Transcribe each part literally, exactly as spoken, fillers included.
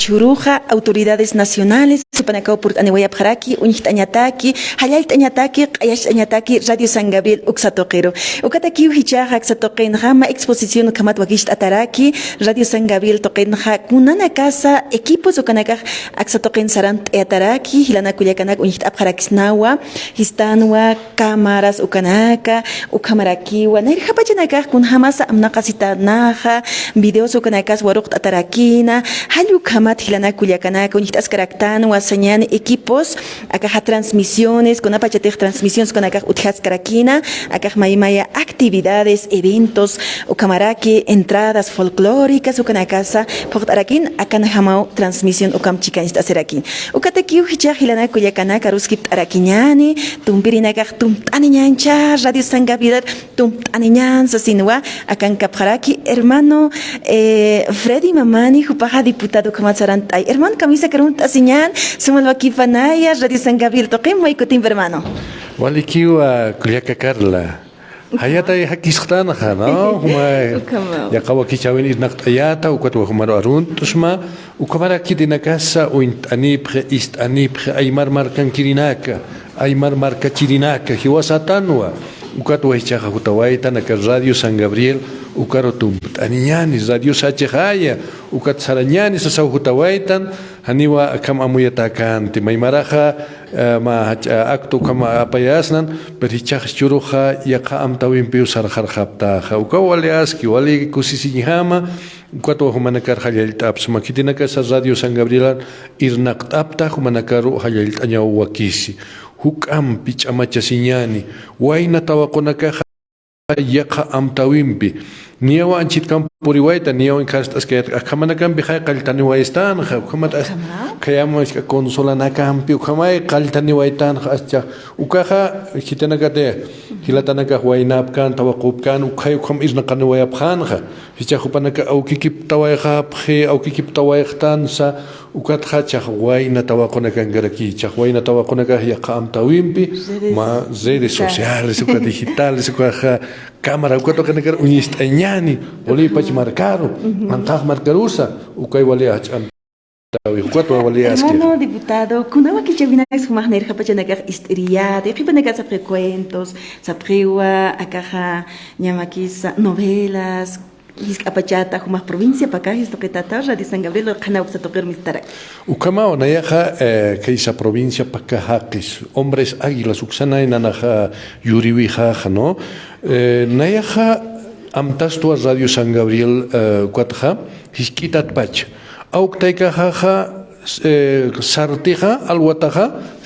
churuxa, autoridades nacionales, jupanakaw purt'aniwayapxaraki, uñjt'añataki, jallallt'añataki, q'ayacht'añataki Radio San Gabriel uksa tuqiru. Ukatakiw jichhaxa aksa tuqinxa mä exposición ukhamat wakicht'ataraki, Radio San Gabriel tuqinxa kunanakasa equipos ukanakax aksa tuqin sarant'ayataraki, jilanak kullakanak uñjt'apxarakisnawa, jistanwa, cámaras ukanaka, ukhamarakiwa, nayrjapachanakax kunjamasa amnaqasitanaxa, videos ukanakas waruqt'atarakina, jall ukhamat jilanak kullakanaka, uñjt'askaraktanwa, sañäni equipos, akaxa transmisiones, kunapachatix transmisiones ukanakax utjaskarakina, akax maymaya actividades, eventos, ukhamaraki entradas folclóricas ukanakasa phuqt'arakin, akanjamaw transmisión ukham chikañcht'asirakin. Ukatakiw jichhax jilanak kullakanaka aruskipt'arakiñäni, tumpirinakax tumpt'aniñäncha, Radio San Gabriel tumpt'aniñän sasinwa, akankapxaraki hermano, eh, Freddy Mamani, jupaxa diputado ukhamat sarant'ay. Hermano, kamisakar uñt'asiñän, suma wakipanaya, Radio San Gabriel tuqim, may kutimpi hermano. Walikiwa, kullaka Carla. Jayatay jakistxtanxa, ¿no? Jumay. Ukhamaw. Yaqha wakichäwin irnaqt'ayäta, ukatwa jumaru arunt'sma, ukhamaraki khitinakasa uñt'anipxi, ist'anipxi, aymar markankirinaka, aymar markachirinaka, jiwasatanwa, ukatwa jichhaxa jutawaytan aka Radio San Gabriel, ukaru tumpt'aniñäni, radio sachixaya, ukat sarañäni sasaw jutawaytan, janiwa akham amuyatäkänti, maymaraxa, eh, mä jach'a acto ukham apayasnan, pero jichhax churuxa yaqha amtäwimpiw sarxarxaptaxa. Ukaw wali aski, wali kusisiñjama, ukatwa jumanakar jallallt'apxsma. Khitinakasa Radio San Gabrielan irnaqt'apxta, jumanakaru jallallt'añaw wakisi. Juk'ampi ch'amachasiñäni, wayna tawaqunakaxa yaqha amtäwimpi. Niyaw anchhitkamp puriwayta, niyaw inkharst'askayat, akhamanakampi jay qalltaniwayistanxa, ukhamat as-, ukhamaw, khayam isk'a consolanakampi, ukhamay qalltaniwaytanxa, ascha, ukaxa, khitinakati, jilatanakax waynapkän, tawaqupkän, ukhay ukham irnaqaniwayapxänxa, jichhax jupanaka awkikiptawayxapxi, awkikiptawayxtansa, ukatxa chax wayna tawaqunakankaraki, chax wayna tawaqunakax yaqha amtäwimpi, redes, ma redes sociales, uka digitales, ukaxa cámara, uka tuqinakar uñist'añäni, wali pach markaru, ujú, anqax markarusa, ukay wali jach'amtäwi, ukatwa wali aski. Hermano diputado, kuna wakichäwinaksa jumax nayrjapachanakax ist'iriyäti, qhipanakax sapxi cuentos, sapxiwa, akaxa, ñä makisa, novelas, jisk'apachata, jumax provincia Pacajes tuqitata, Radio San Gabriel, qhanaw uksa tuqir mistaraki. Ukhamaw, nayaxa, eh, khaysa provincia Pacajaques, Hombres Águilas, uksanay nanaxa yuriwixa, ¿no? Eh, nayaxa amtastwa Radio San Gabriel, eh, ukatxa, jisk'itatpach. Awktaykaxaxa, eh, sartixa, alwataxa,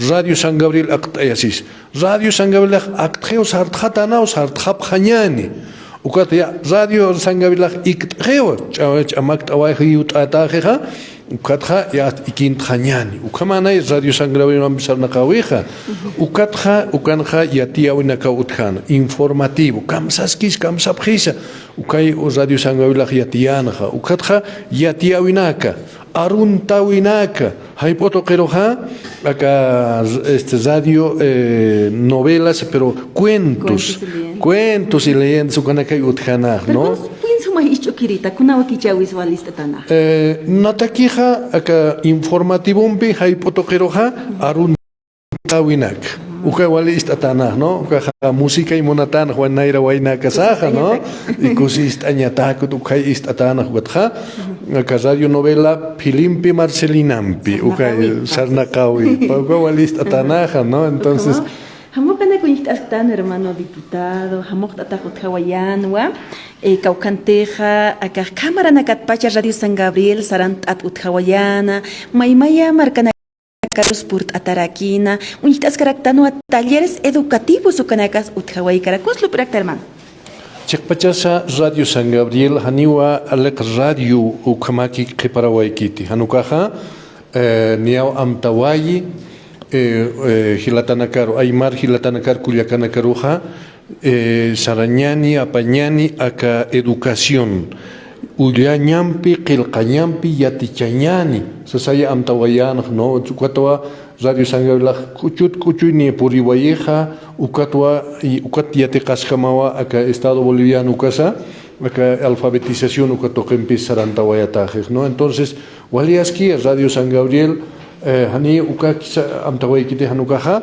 Radio San Gabriel akt'ayasis. Radio San Gabrielax aktxiw sartxatänaw, sartxapxañäni. Ukat ya Radio San Gabrielax iktxiw, ch'a-, ch'amakt'awayxa jiwt'atäxixa, ukatxa ya ikintxañäni. Ukhamanay Radio San Gabriel sarnaqäwixa. Ukatxa, ukanxa yatiyäwinakaw utjäna. Informativo, kamsaskis, kamsapxisa. Ukay Radio San Gabrielax yatiyänxa. Ukatxa yatiyäwinaka. Aruntäwinaka, jayp'u tuqiruxa, aka, este, radio, eh, novelas, pero cuentos, cuentos y leyendas, cuentos y leyendas, ukanakay utjänxa, ¿no? Pero, ¿cuál es, cuál es suma isch'ukirita, kuna wakichäwis wali ist'atäna? Eh, natakixa, aka informativompi, jayp'u tuqiruxa, arun- Tawinaka. Uka wali ist'atänax, ¿no? Ukaxa musicay munatänax, wan nayra waynakasaxa, ¿no? Y kusi ist'añatäkut ukhay ist'atänax ukatxa. Aka radio novela Philimpi Marcelinampi, ukay sarnaqäwi. Sarnaqäwi. Pa uka wali ist'atänaxa, ¿no? Entonces, ukhama, jamuqanak uñjt'asktan, hermano diputado, jamuqt'atax utjawayänwa, eh, kawkhantixa, akax cámaranakatpacha Radio San Gabriel sarant'at utjawayäna, maymaya markanak- Carlos purt'atarakina, uñjt'askaraktanwa talleres educativos ukanakas utjawaykarak. Kunsa lup'irakta, hermano. Chiqpachasa Radio San Gabriel, janiwa aliq radio ukhamaki qhiparawaykiti. Jan ukaxa, eh, niyaw amtawayi, eh, eh, jilatanakaru, aymar jilatanakar kullakanakaruxa, eh, sarañäni, apañäni, aka educación. Ullañampi, qillqañampi, yatichañäni. Sasaya amtawayänxa, ¿no? Ukatwa Radio San Gabrielax k'uchut k'uchuy niy puriwayixa, ukatwa, y ukat yatiqasjamawa aka Estado Boliviano ukasa, Aka alfabetización uka tuqimpis sarantawayatäxix, ¿no? Entonces, waliyaskiya Radio San Gabriel, eh, jani uka kisa amtawaykiti jan ukaxa,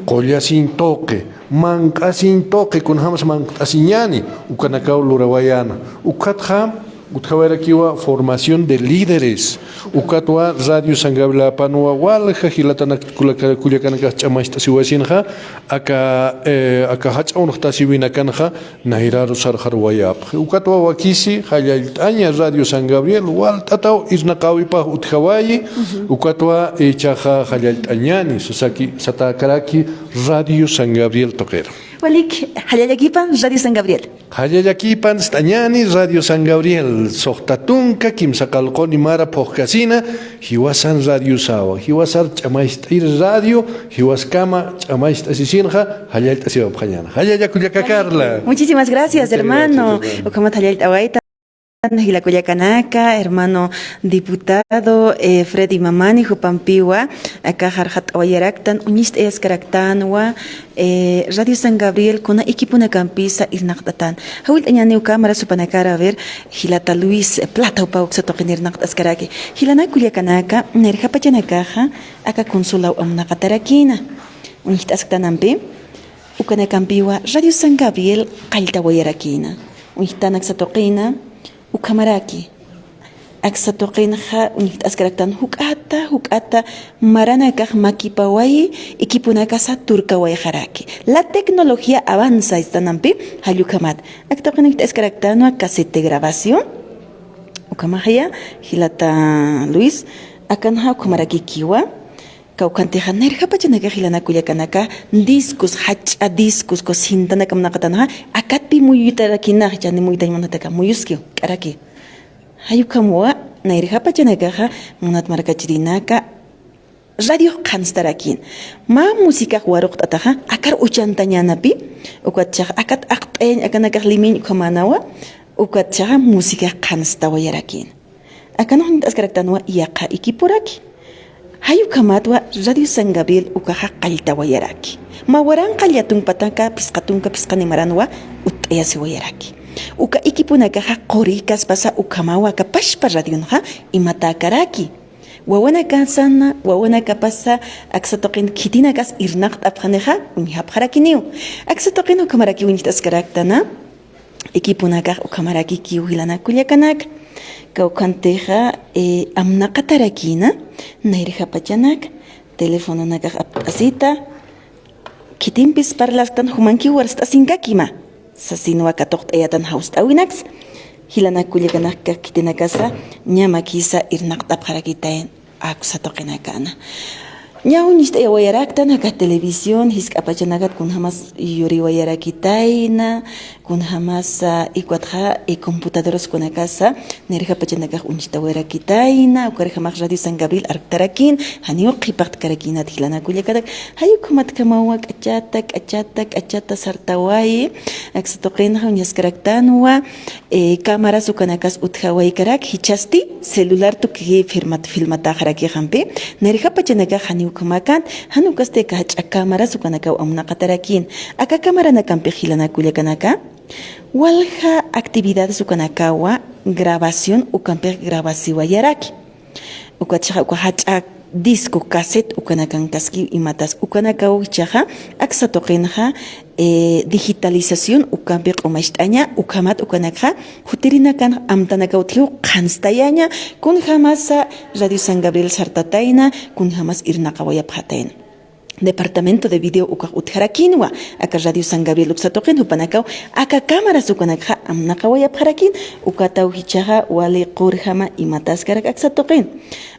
qullasiñ tuqi, manq'asiñ tuqi, kunjämsa manq't'asiñäni, ukanakaw lurawayäna. Ukatxa, utjawayarakiwa formación de líderes. Ukatwa Radio San Gabrielapanwa walja jilatanak kullaka-, kullakanakax ch'amacht'asiwasinxa, aka, eh, aka jach'a unxtasiwinakanxa, nayraru sarxaruwayapxi. Ukatwa wakisi, jallallt'aña Radio San Gabriel, walt'ataw irnaqäwipax utjawayi, ukatwa ichaxa jallallt'añäni, sasaki, satäkaraki Radio San Gabriel tuqiru. Walik, jallallakipan Radio San Gabriel. Jallallakipan ist'añäni Radio San Gabriel, suxta tunka kimsa qallquni mara phuqkasina, jiwasan radiosawa, jiwasar ch'amacht'ir radio, jiwaskama ch'amacht'asisinxa, jallallt'asiwapxañäna. Jallalla kullaka Carla. Muchísimas gracias, hermano. Ukhamat jallallt'awaytan, jila kullakanaka, hermano diputado, eh, Freddy Mamani, jupampiwa, aka jarxat'awayaraktan, uñicht'ayaskaraktanwa, eh, Radio San Gabriel kuna equiponakampisa irnaqt'atan. Jawillt'añäniw cámara supanakar, a ver, jilata Luis Plata jupa uksa tuqin irnaqt'askaraki. Jilanak kullakanaka, nayrjapachanakaxa, aka consolaw amnaqatarakïna. Uñjt'asktanampi, ukanakampiwa Radio San Gabriel qalltawayarakïna. Uñjtan aksa tuqina, ukhamaraki. Aksa tuqinxa uñjt'askaraktan juk'ata, juk'ata maranakax makipawayi, equiponakasa turkawayxaraki. La tecnología avanza istanampi, jall ukhamat. Ak tuqin uñjt'askaraktanwa cassette de grabación. Ukhamaxaya, jilata Luis, akanxa ukhamarakikiwa. Kawkhantixa nayrjapachanakax jilanak kullakanaka, discos, jach'a discos, cintanak amnaqatanxa, akatpi muyutarakïnax, jani muyutañ munataka, muyuskiw, k'araki. Jall ukhamwa, nayrjapachanakaxa, munat markachirinaka, radiox qhanstarakïn. Mä musicax waruqt'ataxa, akar uchantañänapi, ukatchaxa, akat aqt'ayañ akanakax limiñ ukhamänawa, ukatchaxa, musicax qhanstawayarakïn. Akanx uñt'askaraktanwa yaqha equiporaki. Jall ukhamatwa Radio San Gabriel ukaxa qalltawayaraki. Mä waranqa llätunkpataka phisqa tunka phisqani maranwa utt'ayasiwayaraki. Uka equiponakaxa qurïkaspasa ukhamawa aka pachpa radionxa imatäkaraki. Wawanakasana, wawanakapasa aksa tuqin khitinakas irnaqt'apxanixa uñjapxarakiniw. Aksa tuqin ukhamaraki uñt'askaraktana. Equiponakax ukhamarakikiw jilanak kullakanaka. Kawkhantixa, eh, amnaqatarakïna, nayrjapachanaka, telefononakax apt'asita, khitimpis parlasktan jumankiw warst'asinkakima, sasinwa katuqt'ayatan jawst'äwinaksa, jilanak kullakanaka khitinakasa, ñä makisa irnaqt'apxarakitayna. Aksa tuqinakana. Ñä uñicht'ayawayaraktan aka televisión, jisk'a pachanakat kunjamas yuriwayarakitayna, kunjamasa, ukatxa, eh, computadoras kunakasa, nayrjapachanakax uñicht'awayarakitayna, ukarjamax Radio San Gabriel arktarakïn, janiw qhipaqtkarakïnat jilanak kullakanaka, jall ukhamatjamawa k'achata, k'achata, k'achata sartawayi, aksa tuqinxa uñaskaraktanwa, eh, cámaras ukanakas utjawaykarak, jichhasti celular tuki filmat-, filmatäxarakixampi, nayrjapachanakax janiw ukhamäkänti, jan ukasti aka jach'a cámaras ukanakaw amnaqatarakïn. Aka cámaranakampix jilanak kullakanaka, walja actividades ukanakawa grabación ukampix grabasiwayaraki. Ukatxa uka jach'a disco, cassette, ukanakankaski imatas, ukanakaw jichhaxa, aksa tuqinxa, eh, digitalización, ukampi q'umacht'aña, ukhamat ukanakxa, jutirinakan amtanakaw utjiw qhanstayaña, kunjamasa Radio San Gabriel sartatayna, kunjamas irnaqawayapxatayna. Departamento de video ukax utjarakïnwa, aka Radio San Gabriel uksa tuqin jupanakaw, aka cámaras ukanakxa amnaqawayapxarakïn, ukataw jichhaxa wali qurjama imataskarak aksa tuqin.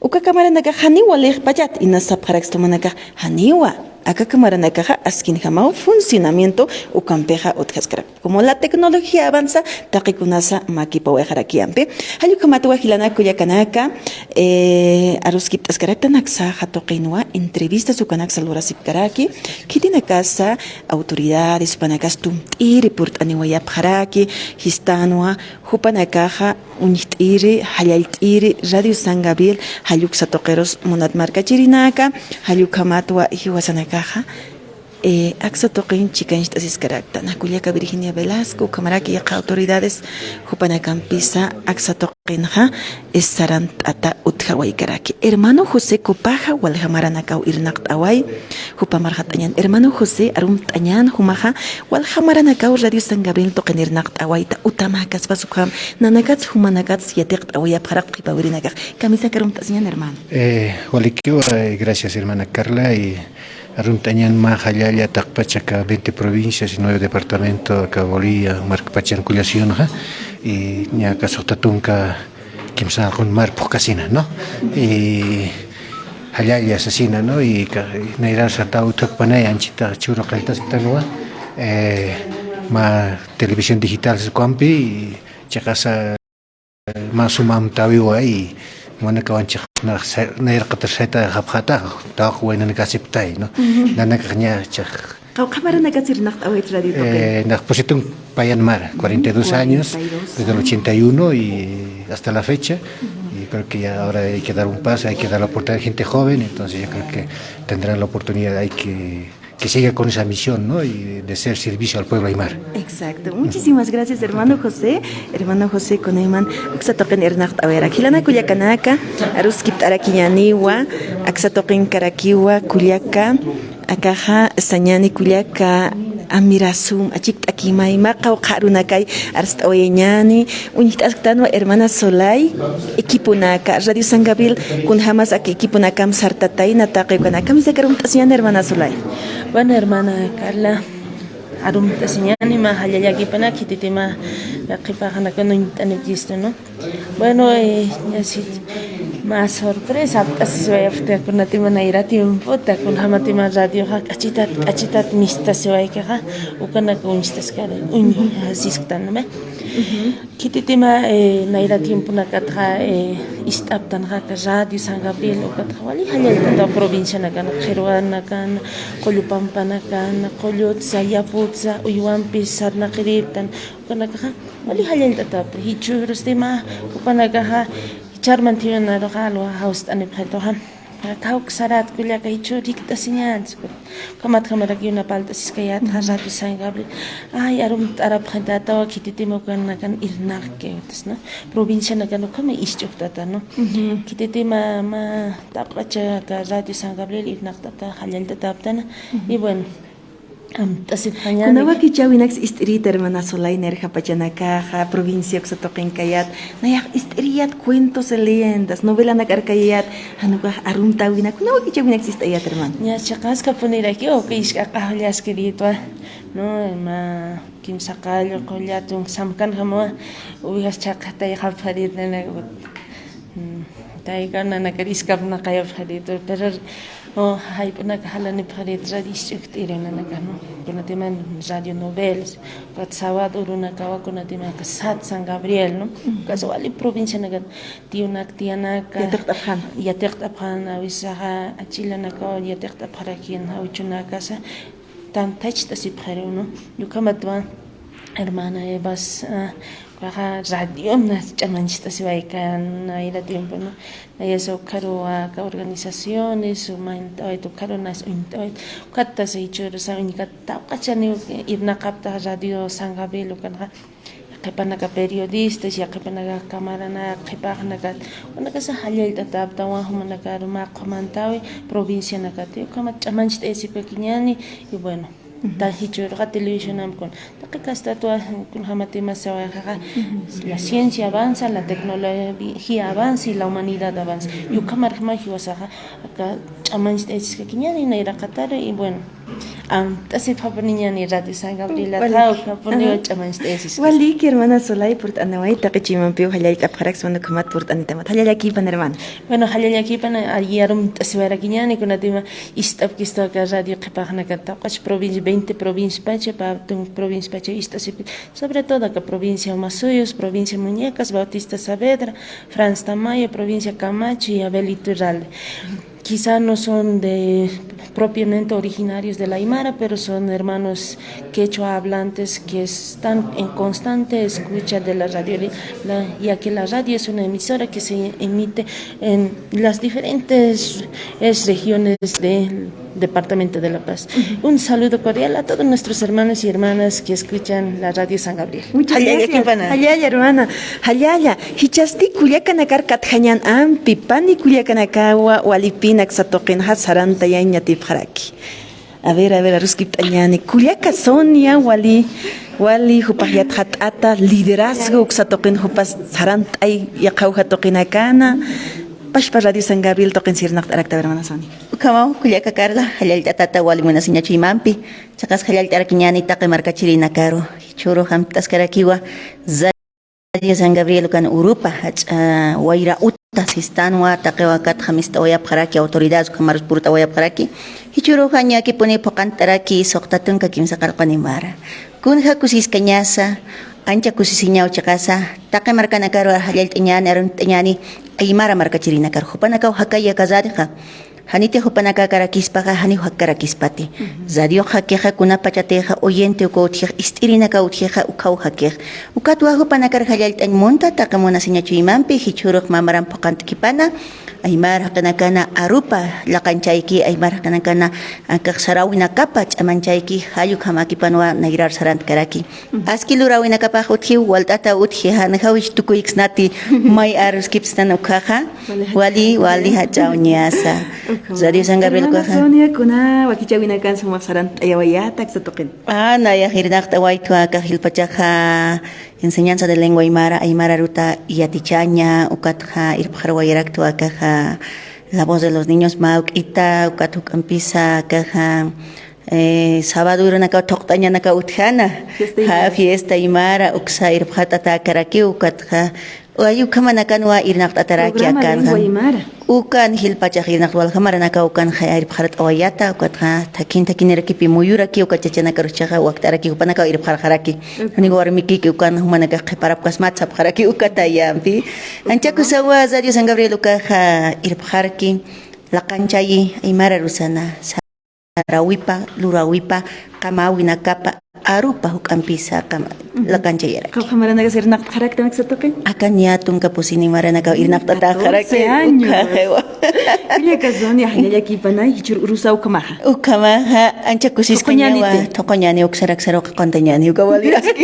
Uka cámaranakax janiw walixpachat, inas sapxaraksta jumanakax, janiwa, aka cámaranakaxa askinjamaw funcionamiento ukampixa utjaskarak. Como la tecnología avanza, taqikunasa makipawayxarakïnampi. Jall ukhamatwa jilanak kullakanaka, eh, aruskipt'askaraktan aksa tuqinwa, entrevistas ukanaksa lurasipkaraki, khitinakasa autoridades, jupanakas tumt'iri purt'aniwayapxaraki, jistanwa, jupanakaxa, uñjt'iri, jallallt'iri, Radio San Gabriel, jall uksa tuqirus munat markachirinaka, jall ukhamatwa jiwasanakaxa, eh, aksa tuqin chikancht'asiskaraktan. Kullaka Virginia Velasco, ukhamaraki yaqha autoridades, jupanakampisa aksa tuqinxa, eh, sarant'ata utjawaykaraki. Hermano José Copaja, walja maranakaw irnaqt'away, jupa marxat'añan. Hermano José, arumt'añan, jumaxa, walja maranakaw Radio San Gabriel tuqin irnaqt'awayta, utjamakäspas ukham, nanakats jumanakats yatiqt'awayapxarakt qhipa wirinakax. Kamisaki arumt'asiñan, hermano. Eh, walikiwa, eh, gracias, hermana Carla, y arumt'añan mä jallalla taqpacha aka veinte provincias y nueve departamento aka Bolivia markpachan kullasionxa, y ña aka suxta tunka kimsaqun mar phuqkasina, ¿no? Y jallalla sasina, ¿no? Y ka-, nayrar sarantaway utjakpanay anchita churu qalltasktanwa, eh, mä televisión digital saskwampi, y chiqasa mä suma amtäwiwa, y jumanakaw anchix nayraqatar sayt'ayapxäta, tawaq waynanaka aceptay, ¿no? Nanakax ña chix. Qawqha maranakats irnaqt'awayt radio tuqin. Eh, nax pusitun payan mara, cuarenta y dos años, desde el ochenta y uno y hasta la fecha. Y creo que ya ahora hay que dar un paso, hay que dar la oportunidad a gente joven, entonces yo creo que tendrán la oportunidad, hay que, que siga con esa misión, ¿no? Y de ser servicio al pueblo aymara. Exacto. Muchísimas gracias, hermano José. Hermano José, kunayman uksa tuqin irnaqt'awayarak. Jilanaka kullakanaka, aruskipt'arakiñäniwa, aksa tuqinkarakiwa, kullaka, akaxa sañäni kullaka, amirasum, achikt'akïmayma, qawqha arunakay arst'awayañäni, uñjt'asktanwa hermana Solay, equiponaka, Radio San Gabriel, kunjamas aka equiponakam sartatayna taqi ukanaka, kamisaki arumt'asiñan hermana Solay. Bueno, hermana Carla, arumt'asiñäni mä jallallakipanak, khititima qhipaxanaka uñt'anipkistu, ¿no? Bueno, eh, así, mä sorpresa, apt'asisiwayapxta, kunatima nayra tiempota, kunjamatima radioxa k'achitat, k'achitat mistasiwaykixa, ukanaka uñstaskar, uñjasisktan, ¿no? Khititima, eh, nayra tiemponakatxa, eh, ist'aptanxa aka Radio San Gabriel, ukatxa wali jallalltata provincianakan, qhirwanakan, qullu pampanakan, qullutsa, yaputsa, uywampi sarnaqiriptan, ukanakaxa wali jallallt'atapta, jichhürustima, jupanakaxa, jichhar manthiyunaruxa, alwa jawst'anipxituxa. Kawksarat kullaka jichhür jikt'asiñänis. Ukhamatjamarak yuna parlt'asiskayätxa, Radio San Gabriel. Ay, arumt'arapxitatawa, khititima ukanakan irnaqki, ¿no? Provincianakan ukhama isch'uktata, ¿no? Khititima, mä, taqpacha aka Radio San Gabriel irnaqtata, jallallt'ataptana. Y bueno, amt'asipxañäni. Kunawakicha winaks ist'irïta, hermana Solay, nayrjapachanakaxa, provincia uksa tuqinkayät, nayax ist'iriyät cuentos y leyendas, novelanak arkayayät, jan ukax arumtäwina, kunawakicha winaks ist'ayät, hermana. Ña chiqaskapunirakï, uka isk'a q'axllaskirïtwa, ¿no? Mä kimsa qallqu llätun samkanjamawa, ovejas chhaqatayxapxarït, nanaka, mm, taykaw nanakar iskapnaqayapxarïtwa, pero O, jayp'unaka jalanipxarït radio isch'ukt'iri nanaka, ¿no? Kunatiman radio novelas, ukat sábado urunakawa kunatiman sat San Gabriel, ¿no? Ujú. Ukas wali provincianakan, tiyunak, tiyanaka, yatiqt'apxan. Yatiqt'apxan, a veces, ajá, achilanakawa yatiqt'apxarakïn, jawchunakasa, tantacht'asipxariw, ¿no? Ukhamatwa, hermana Evas, ah, ukaxa radiona ch'amancht'asiwaykan, nayra tiempo, ¿no? Nayasa ukharuwa aka organizaciones, uñt'awayt, ukharunas uñt'awayt, ukatasa jichhürasa uñkat tawqachaniw irnaqapta Radio San Gabriel ukanxa, yaqhipanaka periodistas, yaqhipanaka camarana, qhipaxnakat, ukanakasa jallallt'atäptawa, jumanakaru mä qhumantäwi, provincianakat, ukhamat ch'amancht'ayasipakiñäni, y bueno, Ujú. Tan jichhürxa televisionampi kun. Taqi kastatwa kunjamatima sawayxaxa, ujú, la ciencia avanza, la tecnología avanza y la humanidad avanza. Y ukhamarjama jiwasaxa, aka ch'amancht'ayasiskakiñäni nayraqataru, y bueno, amt'asipxapuniñäni Radio San Gabriel, walik, tawkapuniw, ajá, ch'amancht'ayasiskakiñäni. Walik, hermana Solay, purt'anaway, taqi chuymampiw jallallt'apxaraksma, ukhamat purt'anitamat. Jallallakïpan, hermana. Bueno, jallallakïpan, allí arumt'asiwayarakiñäni, kunatima ist'apkistu aka radio qhipaxnakat tawqach provincia, veinte provinciapacha, pä tunk provinciapacha ist'asipki, sobre todo aka provincia Omasuyos, provincia Muñecas, Bautista Saavedra, Franz Tamayo, provincia Camacho y Abel Iturralde. Quizá no son de, propiamente originarios de la Aymara, pero son hermanos quechua hablantes que están en constante escucha de la radio, la, ya que la radio es una emisora que se emite en las diferentes, es, regiones de departamento de La Paz. Un saludo cordial a todos nuestros hermanos y hermanas que escuchan la radio San Gabriel. Muchas gracias. Jallalla, hermana. Jallalla, hermana. Jallalla. Jichhasti kullakanakar katjañän ampi, pani kullakanakawa walipin aksa tuqinxa sarantayañ yatipxaraki. A ver, a ver, aruskipt'añäni. Kullaka Sonia, wali, wali, jupax yatxat'ata, liderazgo, uksa tuqin jupas sarant'ay, yaqhawja tuqinakana. Pachpa Radio San Gabriel tuqin sirnaqt'arakta, hermana Sonia. Ukhamaw, kullaka Carla, jallallt'atata wali munasiña chuymampi, chiqas jallallt'arakiñäni taqi markachirinakaru, jichhürux amt'askarakiwa, Radio San Gabriel ukan urupa, jach'a wayra uta sistanwa, taqiwa katxa mist'awayapxaraki, autoridades ukhamarus purt'awayapxaraki, jichhüruxa ñakipuni phuqant'araki, suxta tunka kimsa qarqani mara. Kunja kusiskañasa, ancha kusisiñaw chiqasa, taqi markanakaru jallallt'añäni, arunt'añäni, aymara markachirinakaru. Jupanakaw jakay aka radixa. Janiti jupanakakarakispaxa, janiw jakkarakispati. Radiox jakixa, kunapachatixa, oyente uka utjix, ist'irinaka utjixa, ukhaw jakix. Ukatwa jupanakar jallallt'añ munta, taqi munasiña chuymampi, jichhürux mä maran phuqant'kipana, aymar jaqinakana arupa laqanchayki, aymar jaqinakana akax saräwinakapa ch'amanchayki, jall ukhamakipanwa nayrar sarantkaraki. Aski luräwinakapax utjiw, walt'ata utji, janjaw jich tukuyksnati, may aruskipstan ukhaxa, wali, wali jach'a uñasa. Radio San Gabriel ukaxa. Hermana Sonia, kuna wakichäwinakan sumax sarant'ayawayäta aksa tuqin. Ah, nayax irnaqt'awaytwa akax jilpachaxa, enseñanza de lengua aymara, aymara aruta yatichaña, ukatxa irpxarawayaraktwa akaxa, La Voz de los Niños mä juk'ita, ukat juk'ampisa akaxa, eh, sábado irunakaw thuqt'añanakaw utjäna. Fiesta aymara. Ja, fiesta aymara, uksa irpxart'atäkarakiw, ukatxa, ay ukhamanakanwa irnaqt'ataraki akanxa. Programa Lengua Aymara. Ukan jilpachax irnaqt'awayta, walja maranakaw ukanxa irpxart'awayata, ukatxa, thakin thakinirakipi muyuraki, ukat chachanakarus chiqa wakt'araki, jupanakaw irpxarxaraki. Janiw warmikiki ukan jumanakax qhiparapkasmat sapxaraki, ukatayampi. Ancha kusawa Radio San Gabriel ukaxa irpxarki, laqanchayi, aymara arusana, saräwipa, luräwipa, qamäwinakapa, arupa juk'ampisa, qama-, laqanchayaraki. Qawqha maranakas irnaqt'araktan aksa tuqin? Akan ya tunka pusini maranakaw irnaqt'atäxaraki. Catorce años. Ukhaxiwa. Kullaka Sonia, jallallakipana, jichhür urusa ukhamaxa. Ukhamaxa, ancha kusiskañawa, thuquñaniti. Thuquñani, uksarak saru qaquntañani, uka wali aski.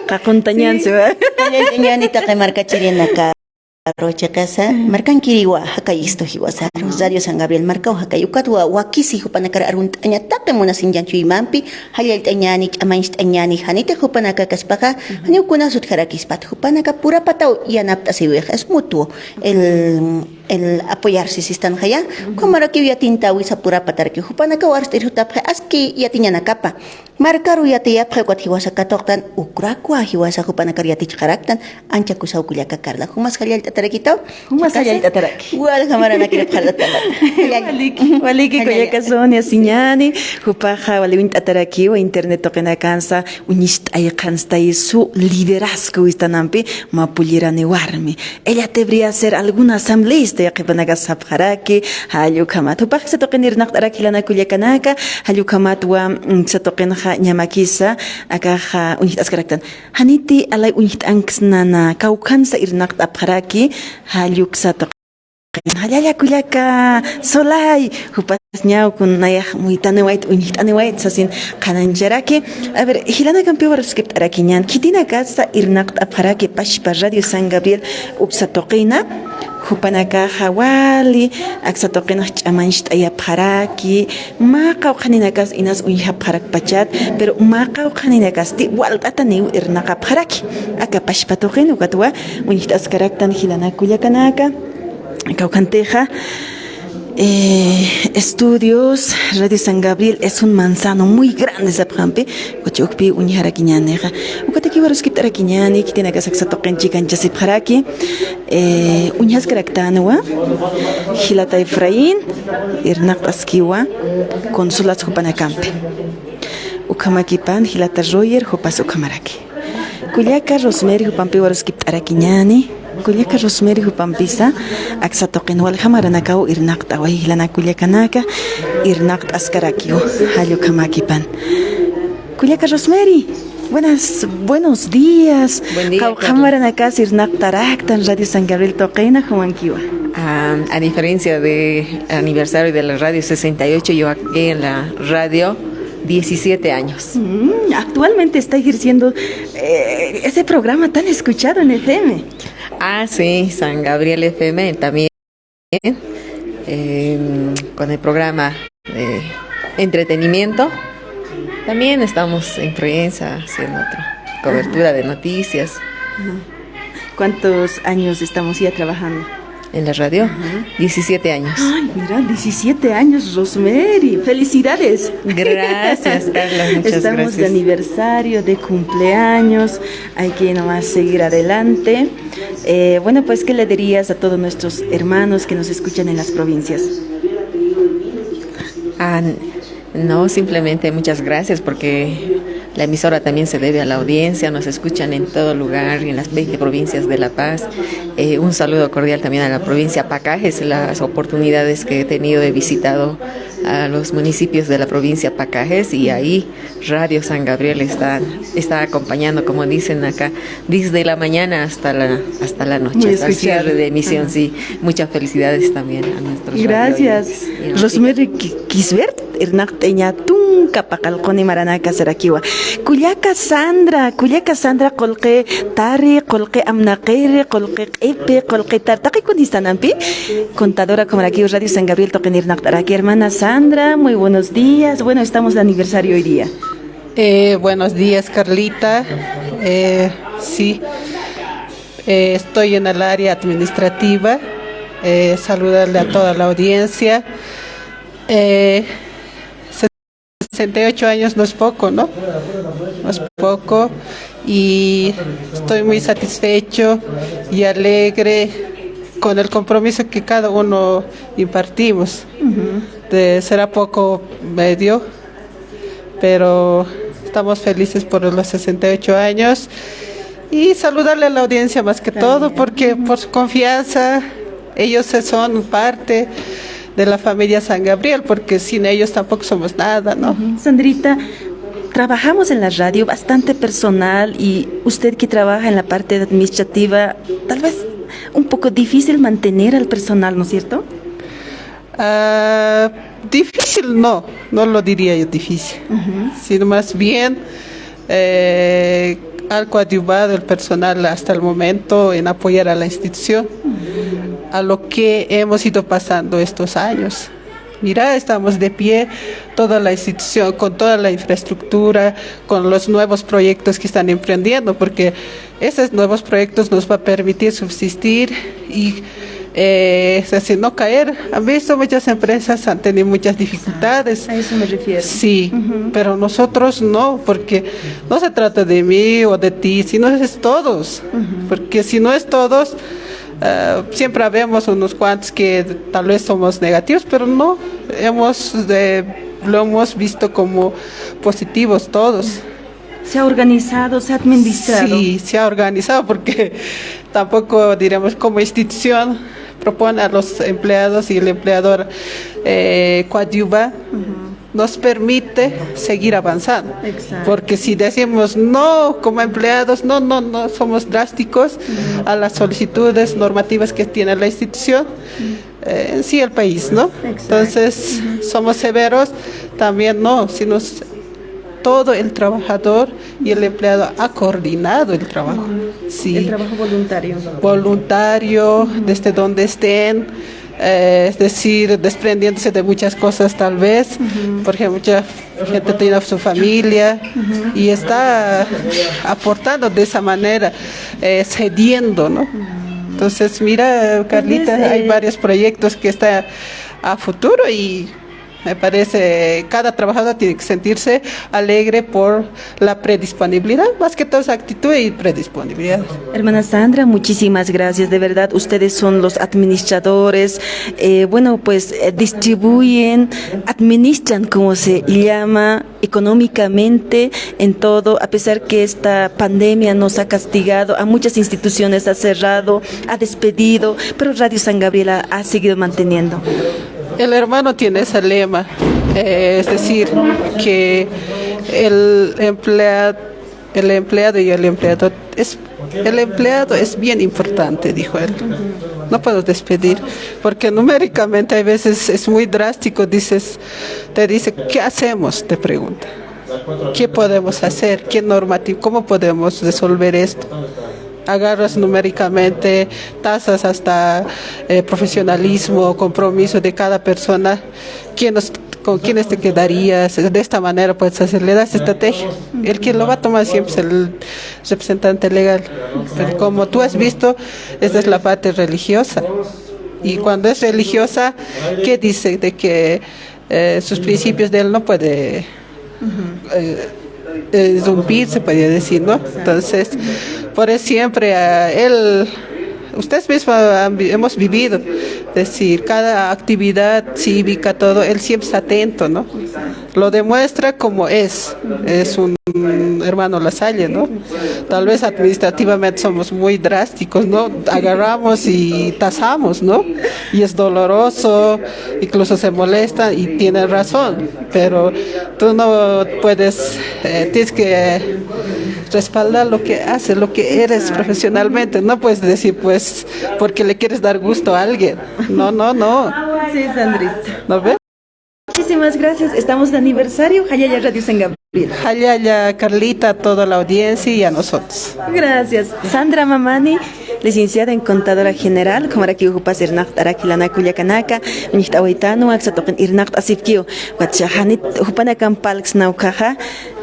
Qaquntañan, sí, siwa. Jallallt'añäni taqi markachirinaka. Chiqasa, markankiriwa, jakay istu jiwasaru, Radio San Gabriel markaw jakay, ukatwa wakisi jupanakar arunt'aña taqi munasiña chuymampi, jallallt'añäni, ch'amañcht'añäni, janiti jupanaka kaspaxa, janiw kunas utjarakispat, jupanaka purapataw yanapt'asiwix, es mutuo, el, el apoyarse sistanxaya, ukhamarakiw yatintäwisa purapatarakiw, jupanakaw arst'ir jutapxi, aski yatiñanakapa. Markaru yatiyapxi ukat jiwasa katuqtan, ukrakwa jiwasa jupanakar yatichxaraktan, ancha kusaw kullaka Carla. Jumas jallallt'atarakitaw. Jumas jallallt'ataraki. Walja maranakir irpxart'atamat. Waliki, waliki kullaka Sonia siñäni, jupaxa wali uñt'atarakiwa internet tuqinakansa, uñist'ay qhanstay su liderazgo istanampi, mapullirani warmi. Ella debería ser alguna asambleísta, yaqhipanaka sapxaraki, jall ukhamat. Jupax aksa tuqin irnaqt'arak jilana kullakanaka, jall ukhamatwa, mm, aksa tuqinxa ñamakisa, akaxa uñjt'askaraktan. Janiti alay uñjt'anksnana, kawkhansa irnaqt'apxaraki, jall uksa tuqin. Jallalla kullaka, solay, jupas ñaw kun nayax muytaniwayt, uñjt'aniwayt, sasin qhanañcharaki. A ver, jilanakampiw aruskipt'arakiñän, khitinakasa irnaqt'apxaraki pachpa Radio San Gabriel uksa tuqina, jupanakaxa wali, aksa tuqinax ch'amañcht'ayapxaraki, mä qawqhaninakas inas uñjapxarakpachat, pero mä qawqhaninakasti walt'ataniw irnaqapxaraki. Aka pachpa tuqin, ukatwa uñjt'askaraktan jilanak kullakanaka. Kawkhantixa, eh, estudios, Radio San Gabriel es un manzano muy grande, sapxampi, ukachi ukpi uñjarakiñänixa. Ukatakiw aruskipt'arakiñäni, khitinakas aksa tuqin chikanchasipxaraki, eh, uñjaskaraktanwa, jilata Efraín, irnaqt'askiwa, Consulas jupanakampi. Ukhamakipan, jilata Roger, jupas ukhamaraki. Kullaka Rosemary jupampiw aruskipt'arakiñäni. Kullaka Rosemary jupampisa, aksa tuqin walja maranakaw irnaqt'away jilanak kullakanaka, irnaqt'askarakiw, jall ukhamakipan. Kullaka Rosemary, buenas, buenos días. Buen día, Carla. Qawqha maranakas irnaqtaraktan Radio San Gabriel tuqina, jumankiwa. Ah, a diferencia de aniversario de la radio sesenta y ocho, yo aquí en la radio diecisiete años. Mm, actualmente está ejerciendo, eh, ese programa tan escuchado en F M. Ah, sí, San Gabriel F M también. Eh, con el programa de entretenimiento, también estamos en Provincia haciendo otra cobertura de noticias. Ujú. ¿Cuántos años estamos ya trabajando? En la radio, ujú, diecisiete años. Ay, mira, diecisiete años, Rosemary. Felicidades. Gracias, Carla, muchas gracias. Estamos de aniversario, de cumpleaños. Hay que nomás seguir adelante. Eh, bueno, pues, ¿qué le dirías a todos nuestros hermanos que nos escuchan en las provincias? Ah, n-, no, simplemente muchas gracias, porque la emisora también se debe a la audiencia, nos escuchan en todo lugar, en las veinte provincias de La Paz. Eh, un saludo cordial también a la provincia Pacajes, las oportunidades que he tenido, he visitado a los municipios de la provincia Pacajes, y ahí Radio San Gabriel está, está acompañando, como dicen acá, desde la mañana hasta la, hasta la noche, muy hasta el cierre escuchado de emisión. Ajá. Sí, muchas felicidades también a nuestros radio oyentes. Gracias. Y a Rosemary Ki-, Kisbert, irnaqt'aña tunka paqallquni maranaka sarakiwa. Kullaka Sandra, kullaka Sandra, qullqi tari, qullqi amnaqiri, qullqi q'ipi, qullqi tar, taqi kunistanampi. Contadora, como aquí Radio San Gabriel, toqin irnaqt'araki. Hermana Sandra, muy buenos días. Bueno, estamos de aniversario hoy día. Eh, buenos días, Carlita. Eh, sí, eh, estoy en el área administrativa. Eh, saludarle a toda la audiencia. Eh, sesenta y ocho años no es poco, ¿no? No es poco. Y estoy muy satisfecho y alegre con el compromiso que cada uno impartimos. Ujú. De, será poco medio, pero estamos felices por los sesenta y ocho años. Y saludarle a la audiencia más que todo, también, porque por su confianza, ellos se son parte de la familia San Gabriel, porque sin ellos tampoco somos nada, ¿no? Ujú. Sandrita, trabajamos en la radio, bastante personal, y usted que trabaja en la parte administrativa, tal vez un poco difícil mantener al personal, ¿no es cierto? Ah, difícil no, no lo diría yo difícil, ujú, sino más bien, eh, ha coadyuvado el personal hasta el momento en apoyar a la institución, ujú, a lo que hemos ido pasando estos años. Mira, estamos de pie, toda la institución, con toda la infraestructura, con los nuevos proyectos que están emprendiendo, porque esos nuevos proyectos nos va a permitir subsistir y, eh, es decir, no caer. Han visto muchas empresas han tenido muchas dificultades. A eso me refiero. Sí, ujú, pero nosotros no, porque no se trata de mí o de ti, sino es todos. Ujú. Porque si no es todos, eh, siempre habemos unos cuantos que tal vez somos negativos, pero no, hemos, eh, lo hemos visto como positivos todos. Se ha organizado, se ha administrado. Sí, se ha organizado porque tampoco, diremos, como institución propone a los empleados y el empleador, eh, coadyuva, ujú, nos permite seguir avanzando. Exacto. Porque si decimos no, como empleados, no, no, no, somos drásticos, ujú, a las solicitudes normativas que tiene la institución, ujú, eh, en sí el país, ¿no? Exacto. Entonces, ujú, somos severos, también no, sino s-, todo el trabajador y el empleado ha coordinado el trabajo. Ujú. Sí. El trabajo voluntario. Voluntario, ujú, desde donde estén, eh, es decir, desprendiéndose de muchas cosas tal vez, ujú, porque mucha gente tiene su familia, ujú, y está aportando de esa manera, eh, cediendo, ¿no? Ujú. Entonces, mira, Carlita, entonces, hay, eh, varios proyectos que está a futuro y me parece, cada trabajador tiene que sentirse alegre por la predisponibilidad, más que todo esa actitud y predisponibilidad. Hermana Sandra, muchísimas gracias. De verdad, ustedes son los administradores. Eh, bueno, pues, eh, distribuyen, administran, como se llama, económicamente en todo, a pesar que esta pandemia nos ha castigado, a muchas instituciones ha cerrado, ha despedido, pero Radio San Gabriel ha, ha seguido manteniendo. El hermano tiene ese lema, eh, es decir, que el emplea-, el empleado y el empleador es El empleado es bien importante, dijo él. No puedo despedir, porque numéricamente hay veces es muy drástico, dices, te dice, ¿qué hacemos? Te pregunta. ¿Qué podemos hacer? ¿Qué normativo? ¿Cómo podemos resolver esto? Agarras numéricamente, tasas hasta eh, profesionalismo, compromiso de cada persona. ¿Quién nos- ¿Con quiénes te quedarías? De esta manera puedes hacer, le das estrategia. El que lo va a tomar siempre es el representante legal. Pero como tú has visto, esta es la parte religiosa. Y cuando es religiosa, ¿qué dice? De que eh, sus principios de él no puede eh, eh, rompir, se podría decir, ¿no? Entonces, por eso siempre ah, él, ustedes mismos han vi- hemos vivido, es decir, cada actividad cívica, todo, él siempre está atento, ¿no? Lo demuestra como es, es un hermano Lasalle, ¿no? Tal vez administrativamente somos muy drásticos, ¿no? Agarramos y tasamos, ¿no? Y es doloroso, incluso se molesta y tiene razón, pero tú no puedes, eh, tienes que respaldar lo que haces, lo que eres profesionalmente. No puedes decir, pues, porque le quieres dar gusto a alguien. No, no, no. Sí, Sandrita. ¿No ves? Muchísimas gracias. Estamos de aniversario. Jallalla Radio San Gabriel. Jallalla, Carlita, a toda la audiencia y a nosotros. Gracias. Sandra Mamani, licenciada en contadora general, ukhamarakiw jupas irnaqt'araki jilanaka kullakanaka, uñjt'awaytanwa, aksa tuqin irnaqt'asipkiw. Ukatxa janit jupanakamp parlksna ukkhaxa,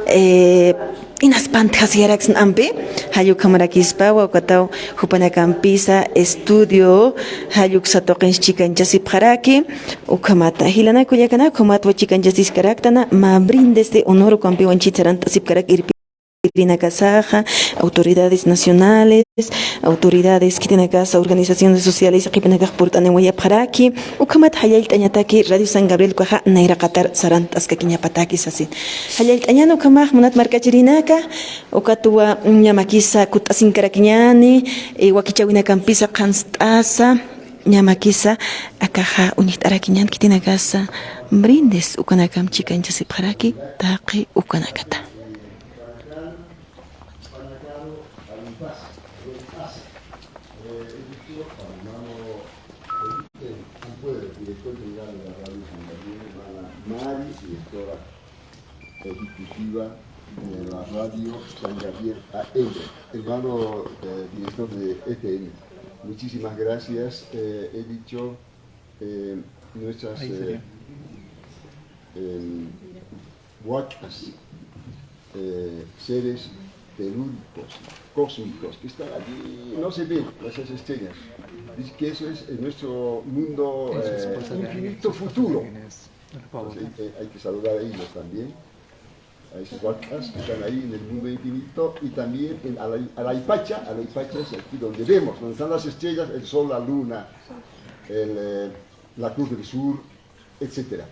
eh, inas pantjasiyaraksna ampi, jall ukhamarakispawa, ukataw jupanakampisa estudio, jall uksa tuqinsa chikanchasipxaraki, ukhamata jilanaka kullakanaka, ukhamatwa chikanchasiskaraktana, mä brindis de honor ukampiw anchhit sarant'asipkarak irpi irinakasaxa, autoridades nacionales, autoridades khitinakasa, organizaciones sociales, qhipinakax purt'aniwayapxaraki, ukhamat jallallt'añataki Radio San Gabriel ukaxa nayraqatar sarant'askakiñapataki sasin. Jallallt'añäni ukhamax munat markachirinaka, ukatwa ñamakisa kutt'asinkarakiñäni, eh, wakichäwinakampisa qhanst'asa, ñamakisa akaxa uñjt'arakiñäni khitinakasa brindis ukanakamp chikanchasipxaraki taqi ukanakata. Ampuero, director general de la radio San Gabriel, hermana Mari, directora ejecutiva de la radio San Gabriel A M, hermano eh, director de F M. Muchísimas gracias. Eh, he dicho eh, nuestras eh, em, huacas, eh, seres telúricos, cósmicos, que están allí, no se ven esas estrellas. Dice que eso es en nuestro mundo eh, infinito futuro. Entonces, eh, hay que saludar a ellos también, a esos huacas que están ahí en el mundo infinito y también en Alay- Alaypacha. Alaypacha es aquí donde vemos, donde están las estrellas, el sol, la luna, el, eh, la cruz del sur, etcétera.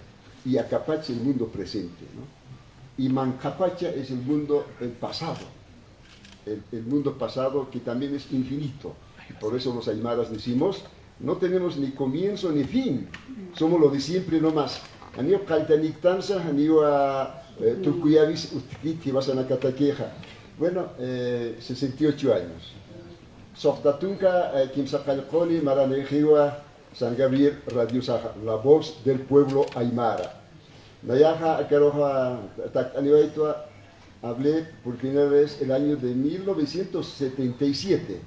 Y Acapacha, el mundo presente, ¿no? Y Manqapacha es el mundo, el pasado, el, el mundo pasado que también es infinito. Y por eso los aymaras decimos, no tenemos ni comienzo ni fin, somos lo de siempre nomás. Janiw qalltaniktansa, janiw eh, turkuyawis utjkit jiwasanakatakixa. Bueno, eh, sesenta y ocho años. Suxta tunka eh, kimsa qallquni maranïxiwa San Gabriel Radiosaxa, la voz del pueblo aymara. Nayaxa akaruxa takt'aniwaytwa, hablé por primera vez el año de mil novecientos setenta y siete,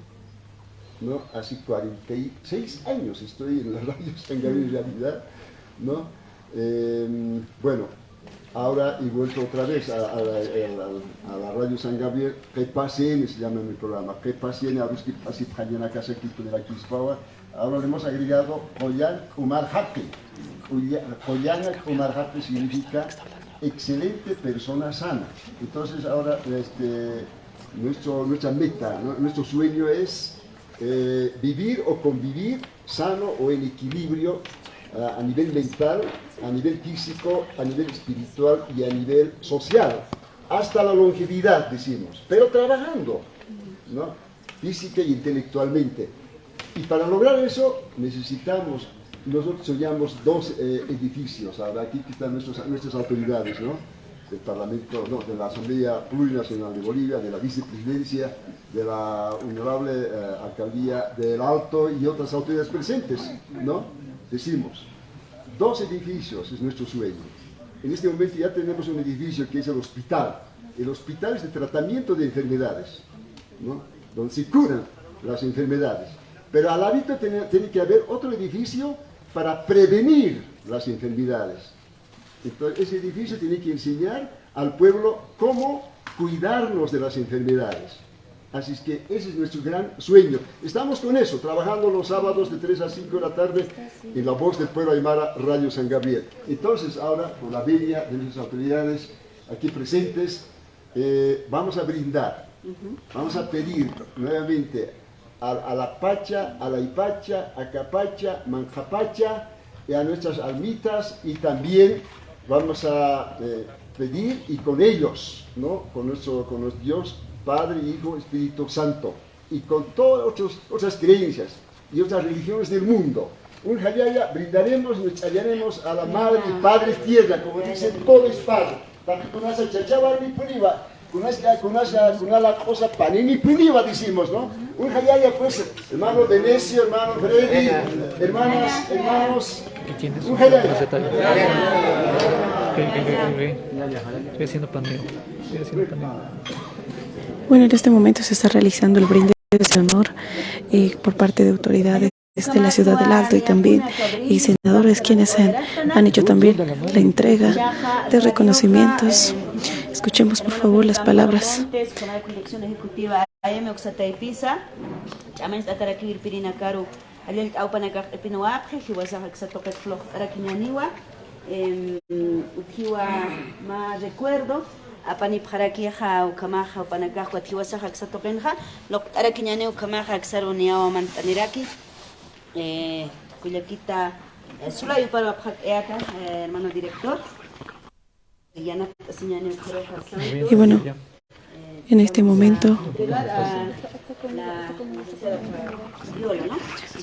¿no? Hace cuarenta y seis años estoy en la radio San Gabriel en realidad, ¿no? Em, bueno, ahora he vuelto otra vez a, a la, a la- a la radio San Gabriel, Qhipa Siyani se llama mi programa, Qhipa Siyani, a los que así Ahora le hemos agregado Qullan K'umar Jaqi. Qulla- Qullana K'umar Jaqi significa excelente persona sana. Entonces ahora este, nuestro, nuestra meta, ¿no? Nuestro sueño es eh, vivir o convivir sano o en equilibrio ah, a nivel mental, a nivel físico, a nivel espiritual y a nivel social. Hasta la longevidad, decimos, pero trabajando, ¿no? Física y intelectualmente. Y para lograr eso necesitamos, nosotros soñamos dos eh, edificios, ahora aquí están nuestros- nuestras autoridades, ¿no? del Parlamento, no, de la Asamblea Plurinacional de Bolivia, de la Vicepresidencia, de la Honorable, eh, Alcaldía de El Alto y otras autoridades presentes, ¿no? Decimos, dos edificios es nuestro sueño. En este momento ya tenemos un edificio que es el hospital, el hospital es de tratamiento de enfermedades, ¿no? Donde se curan las enfermedades. Pero al ladito tiene, tiene que haber otro edificio para prevenir las enfermedades. Entonces, ese edificio tiene que enseñar al pueblo cómo cuidarnos de las enfermedades. Así es que ese es nuestro gran sueño. Estamos con eso, trabajando los sábados de tres a cinco de la tarde en La Voz del Pueblo Aymara, Radio San Gabriel. Entonces, ahora, con la venia de nuestras autoridades aquí presentes, eh, vamos a brindar, vamos a pedir nuevamente a, a la Pacha, a la Ipacha, a Capacha, Manjapacha, y a nuestras almitas, y también vamos a, eh, pedir y con ellos, ¿no? Con nuestro, con nuestro Dios, Padre, Hijo, Espíritu Santo, y con todas otros, otras creencias y otras religiones del mundo. Un jallalla brindaremos, nos echaremos a la madre y padre tierra, como dicen, todo es padre. Taqi kunasa chacha warmipuniwa, kunasa, kunasa, kunala q'usa paninipuniwa, decimos, ¿no? Un jallalla, pues, hermano Venecio, hermano Freddy, hermanas, hermanos, un jallalla. Estoy haciendo paneo, estoy haciendo paneo. Bueno, en este momento se está realizando el brindis de honor, eh, por parte de autoridades de la ciudad del Alto y también, y senadores quienes han, han hecho también la entrega de reconocimientos. Escuchemos, por favor, las palabras. Dirección ejecutiva A M uksataypisa, ch'amañcht'ataraki irpirinakaru, jallallt'awpanakax q'ipinwapxi, jiwasax aksa tuqitx luqt'arakiñaniwa, em, utjiwa mä recuerdo, apanipxarakixa ukhamaxa jupanakax jiwasax aksa tuqinxa, luqt'arakiñaniw ukhamaxa aksaru niyawa mantaniraki, eh, kullakita, eh, sulay uparwapxat'ayaka, eh, hermano director. Yanapt'asiñaniw ukhamaxa. Y bueno, en este momento.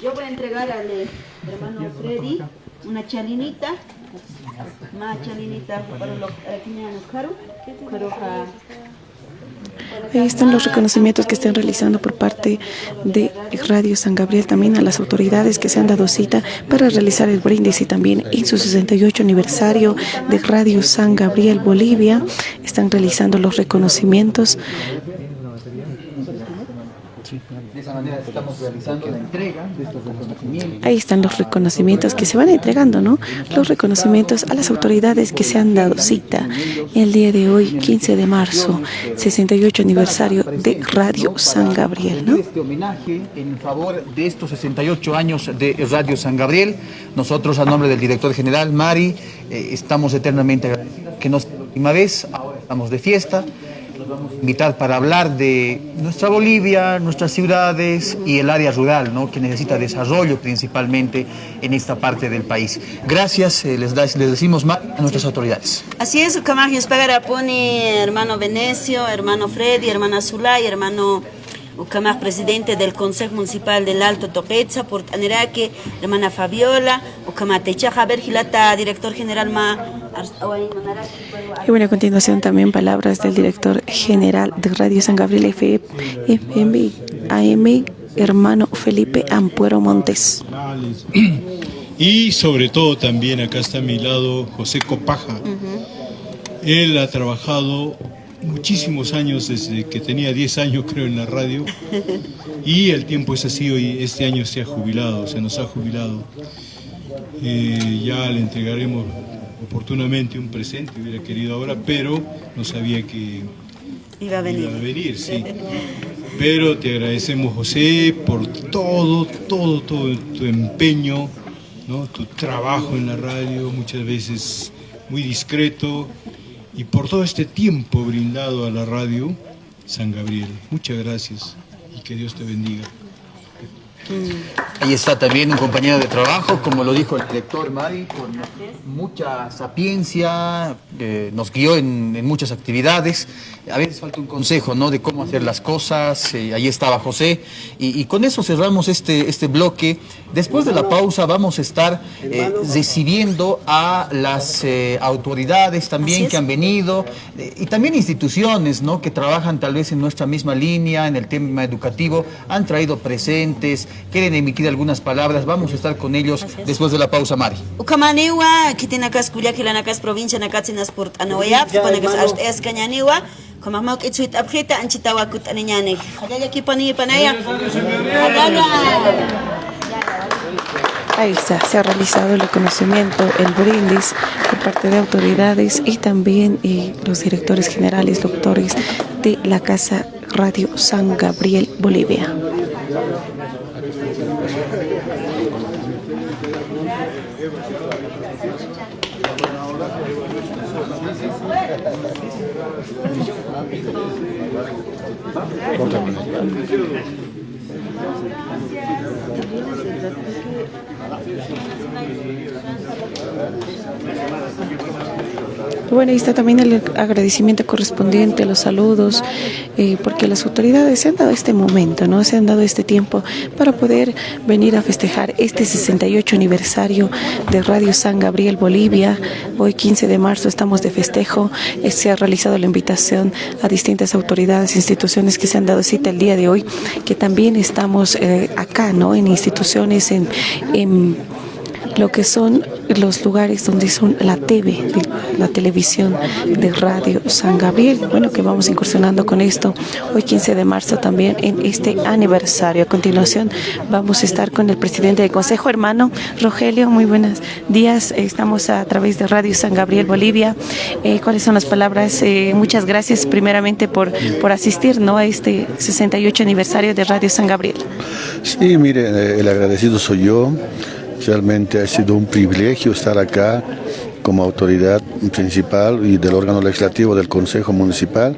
Yo voy a entregar al, eh, hermano Freddy una chalinita, una chalinita para lo que Ahí están los reconocimientos que están realizando por parte de Radio San Gabriel, también a las autoridades que se han dado cita para realizar el brindis y también en su sesenta y ocho aniversario de Radio San Gabriel Bolivia están realizando los reconocimientos. De esa manera estamos realizando la entrega de estos reconocimientos. Ahí están los reconocimientos que se van entregando, ¿no? Los reconocimientos a las autoridades que se han dado cita el día de hoy, quince de marzo, sesenta y ocho aniversario de Radio San Gabriel, ¿no? Este homenaje en favor de estos sesenta y ocho años de Radio San Gabriel, nosotros, a nombre del director general, Mari, eh, estamos eternamente agradecidos que no sea la última vez, ahora estamos de fiesta. Los vamos a invitar para hablar de nuestra Bolivia, nuestras ciudades y el área rural, ¿no? Que necesita desarrollo principalmente en esta parte del país. Gracias, eh, les da-, les decimos más a nuestras autoridades. Así es, ukhamax yuspagarapuni, hermano Venecio, hermano Freddy, hermana Zulay, hermano ukhamax presidente del Consejo Municipal del Alto tuqitsa purt'aniraki, hermana Fabiola, ukhamata ichaxa, a ver, jilata director general mä arst'awañ munaraki. Y bueno, a continuación también palabras del director general de Radio San Gabriel F M A M, hermano Felipe Ampuero Montes. Y sobre todo también acá está a mi lado José Copaja. Él ha trabajado muchísimos años, desde que tenía diez años, creo, en la radio. Y el tiempo es así, hoy, este año se ha jubilado, se nos ha jubilado. Eh, ya le entregaremos oportunamente un presente, hubiera querido ahora, pero no sabía que iba a venir. Iba a venir, sí. Pero te agradecemos, José, por todo, todo, todo tu empeño, ¿no? Tu trabajo en la radio, muchas veces muy discreto, y por todo este tiempo brindado a la radio San Gabriel. Muchas gracias y que Dios te bendiga. Ahí está también un compañero de trabajo, como lo dijo el director Mari, con mucha sapiencia, eh, nos guió en, en muchas actividades. A veces falta un consejo, ¿no? De cómo hacer las cosas. Eh, ahí estaba José. Y, y con eso cerramos este, este bloque. Después de la pausa vamos a estar eh, recibiendo a las eh, autoridades también que han venido eh, y también instituciones, ¿no? Que trabajan tal vez en nuestra misma línea, en el tema educativo, han traído presentes, quieren emitir algunas palabras. Vamos a estar con ellos después de la pausa, Mari. Ukhamaniwa, khitinakas kullak jilanakas provincianakas inas purt'anawayap, jupanakas art'ayaskañaniwa, ukhamax mawk'it suyt'apxita, anchitawa kut'aniñani. Jallalla kipanipanaya. Jallalla. Ahí está, se ha realizado el reconocimiento, el brindis por parte de autoridades y también eh, los directores generales, doctores de la Casa Radio San Gabriel Bolivia. Bueno, ahí está también el agradecimiento correspondiente, los saludos, eh, porque las autoridades se han dado este momento, ¿no? Se han dado este tiempo para poder venir a festejar este sesenta y ocho aniversario de Radio San Gabriel Bolivia. Hoy, quince de marzo, estamos de festejo. Eh, se ha realizado la invitación a distintas autoridades e instituciones que se han dado cita el día de hoy, que también estamos eh, acá, ¿no? En instituciones, en, en lo que son los lugares donde son la T V, la televisión de Radio San Gabriel. Bueno, que vamos incursionando con esto hoy quince de marzo también en este aniversario. A continuación vamos a estar con el presidente del Consejo, hermano Rogelio. Muy buenos días, estamos a través de Radio San Gabriel Bolivia. Eh, ¿cuáles son las palabras? Eh, muchas gracias primeramente por, por asistir, ¿no? A este sesenta y ocho aniversario de Radio San Gabriel. Sí, mire, eh, el agradecido soy yo. Realmente ha sido un privilegio estar acá como autoridad principal y del órgano legislativo del Consejo Municipal.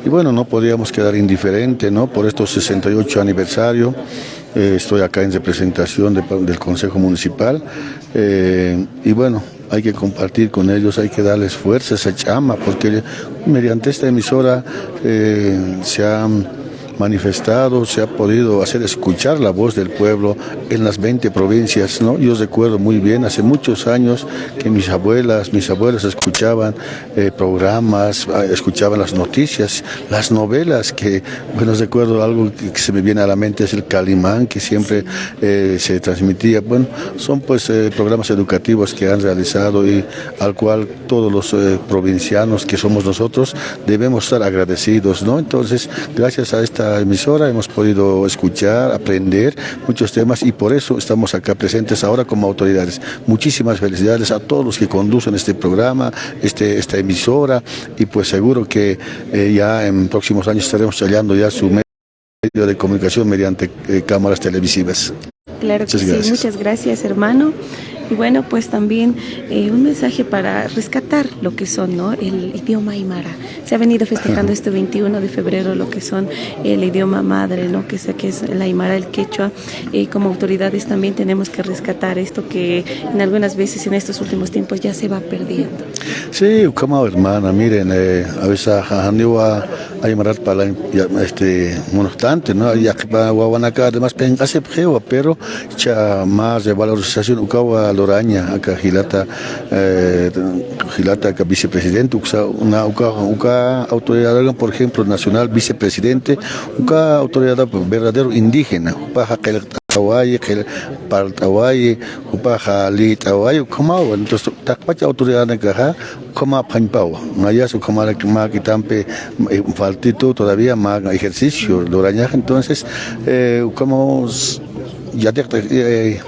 Y bueno, no podíamos quedar indiferente, ¿no? Por estos sesenta y ocho aniversario. Eh, estoy acá en representación de pa-, del Consejo Municipal. Eh, y bueno, hay que compartir con ellos, hay que darles fuerza, esa llama, porque mediante esta emisora eh, se han manifestado, se ha podido hacer escuchar la voz del pueblo en las veinte provincias, ¿no? Yo recuerdo muy bien, hace muchos años que mis abuelas, mis abuelos escuchaban eh, programas, ah, escuchaban las noticias, las novelas, que, bueno, recuerdo algo que, que se me viene a la mente, es el Calimán, que siempre eh, se transmitía. Bueno, son pues eh, programas educativos que han realizado y al cual todos los eh, provincianos que somos nosotros debemos estar agradecidos, ¿no? Entonces, gracias a esta emisora hemos podido escuchar, aprender muchos temas y por eso estamos acá presentes ahora como autoridades. Muchísimas felicidades a todos los que conducen este programa, este, esta emisora, y pues seguro que eh, ya en próximos años estaremos hallando ya su medio de comunicación mediante eh, cámaras televisivas. Claro que sí, muchas gracias, hermano. Y bueno, pues también eh, un mensaje para rescatar lo que son, ¿no? El idioma aymara. Se ha venido festejando este veintiuno de febrero lo que son el idioma madre, ¿no? Que es, que es el aymara, el quechua. Y como autoridades también tenemos que rescatar esto que en algunas veces en estos últimos tiempos ya se va perdiendo. Sí, como hermana, miren, eh, a veces janiwa aymarat pala, este, bueno, bastante, ¿no? Ya que wawanaka además pensasipxiwa, pero cha más de valorización ukawa loraña, aka jilata, eh, jilata aka vicepresidente, uksa, una, uka, uka autoridad, por ejemplo, nacional, vicepresidente, uka autoridad verdadero indígena, upaja qillqt'awayi, qil-, parlt'awayi, upaja lit'awayi, ukhamawa. Entonces, taqpacha autoridad nakaja, ukhama phañpawa. Mayas ukhama ma kitampe, eh, faltitu todavía ma ejercicio, lorañaja. Entonces, eh, ukhama yatiq, eh,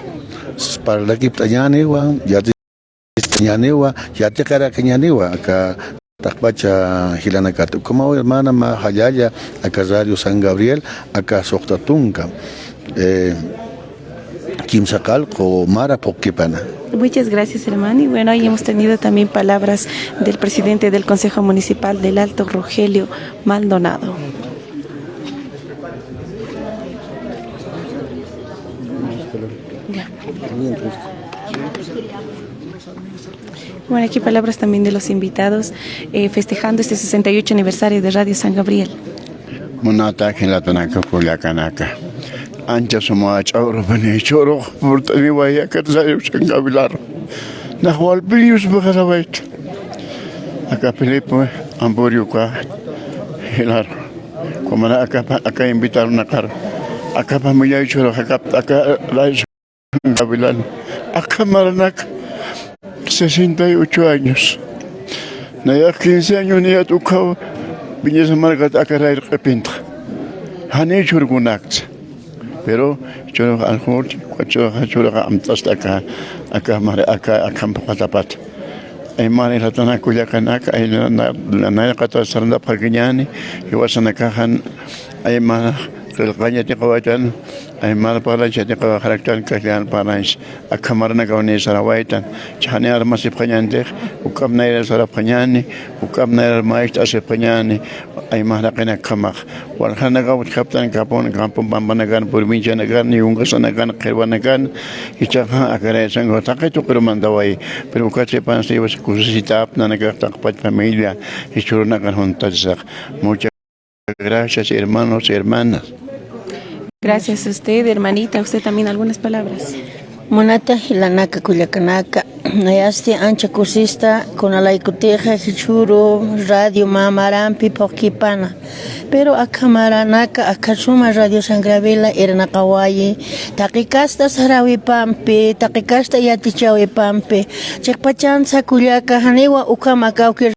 parlakipt'añaniwa, yati ñaniwa, yatiqarakañaniwa, aka taqpacha jilanakat. Ukhamaw hermana, ma jallalla, aka Radio San Gabriel, aka suqta tunka, eh, kimsa qallqu mara phuqkipana. Muchas gracias, hermano. Y bueno, ahí hemos tenido también palabras del presidente del Consejo Municipal del Alto, Rogelio Maldonado. Bueno, aquí palabras también de los invitados, eh, festejando este sesenta y ocho aniversario de Radio San Gabriel. Munata jilatanaka, kullakanaka. Ancha suma ch'awrupani churux purt'aniway aka Radio San Gabriel. Nax walpirius bajarawayta. Aka Felipe Ampurio ka jilar. Kumara aka pa-, aka invitar nakar. Aka familia churux aka, aka Radio San Gabriel. Aka maranak sesenta y ocho años. Nayax quince años niyat ukhaw Viñesa markat aka rayr q'ipinta. Jani churkunakta. Pero churaq alxur, churaq, churaq amt'asta aka, aka mar, aka, aka ampuqatapat. Ay mar, latana kullakanaka, ay na, na, na, nayaqata sarantapxakiñani, jiwasanakaxan, ay mar, qillqaña tiqawaytan, ay mar parlancha tiqawaxaraktan, castellano parlancha. Aka maranakaw ni sarawaytan, chani armasipxañantix, uk'am nayra sarapxañani, uk'am nayra maestro asipxañani, ay maraqinakjamax. Waljanakaw utjaptan kapun, kampun pampanakan, provincianakan, yungasanakan, qhirwanakan, ichaqa aka raysankaw taqi tuqirumantaway, pero ukat sipansa iwas kusisitap, nanakax taqpach familia, jichhürunakan juntachisax. Muchas gracias, hermanos, hermanas. Gracias a usted, hermanita. Usted también algunas palabras. Munata jilanaka kullakanaka, nayasti ancha kusista kunalaykutixa jichhüru radio mä marampi phuqkipana. Pero aka maranaka, aka suma Radio San Gabriela irnaqawayi, taqi kasta sarawipampi, taqi kasta yatichawipampi, chiqpachansa kullaka, janiwa ukhama kawkir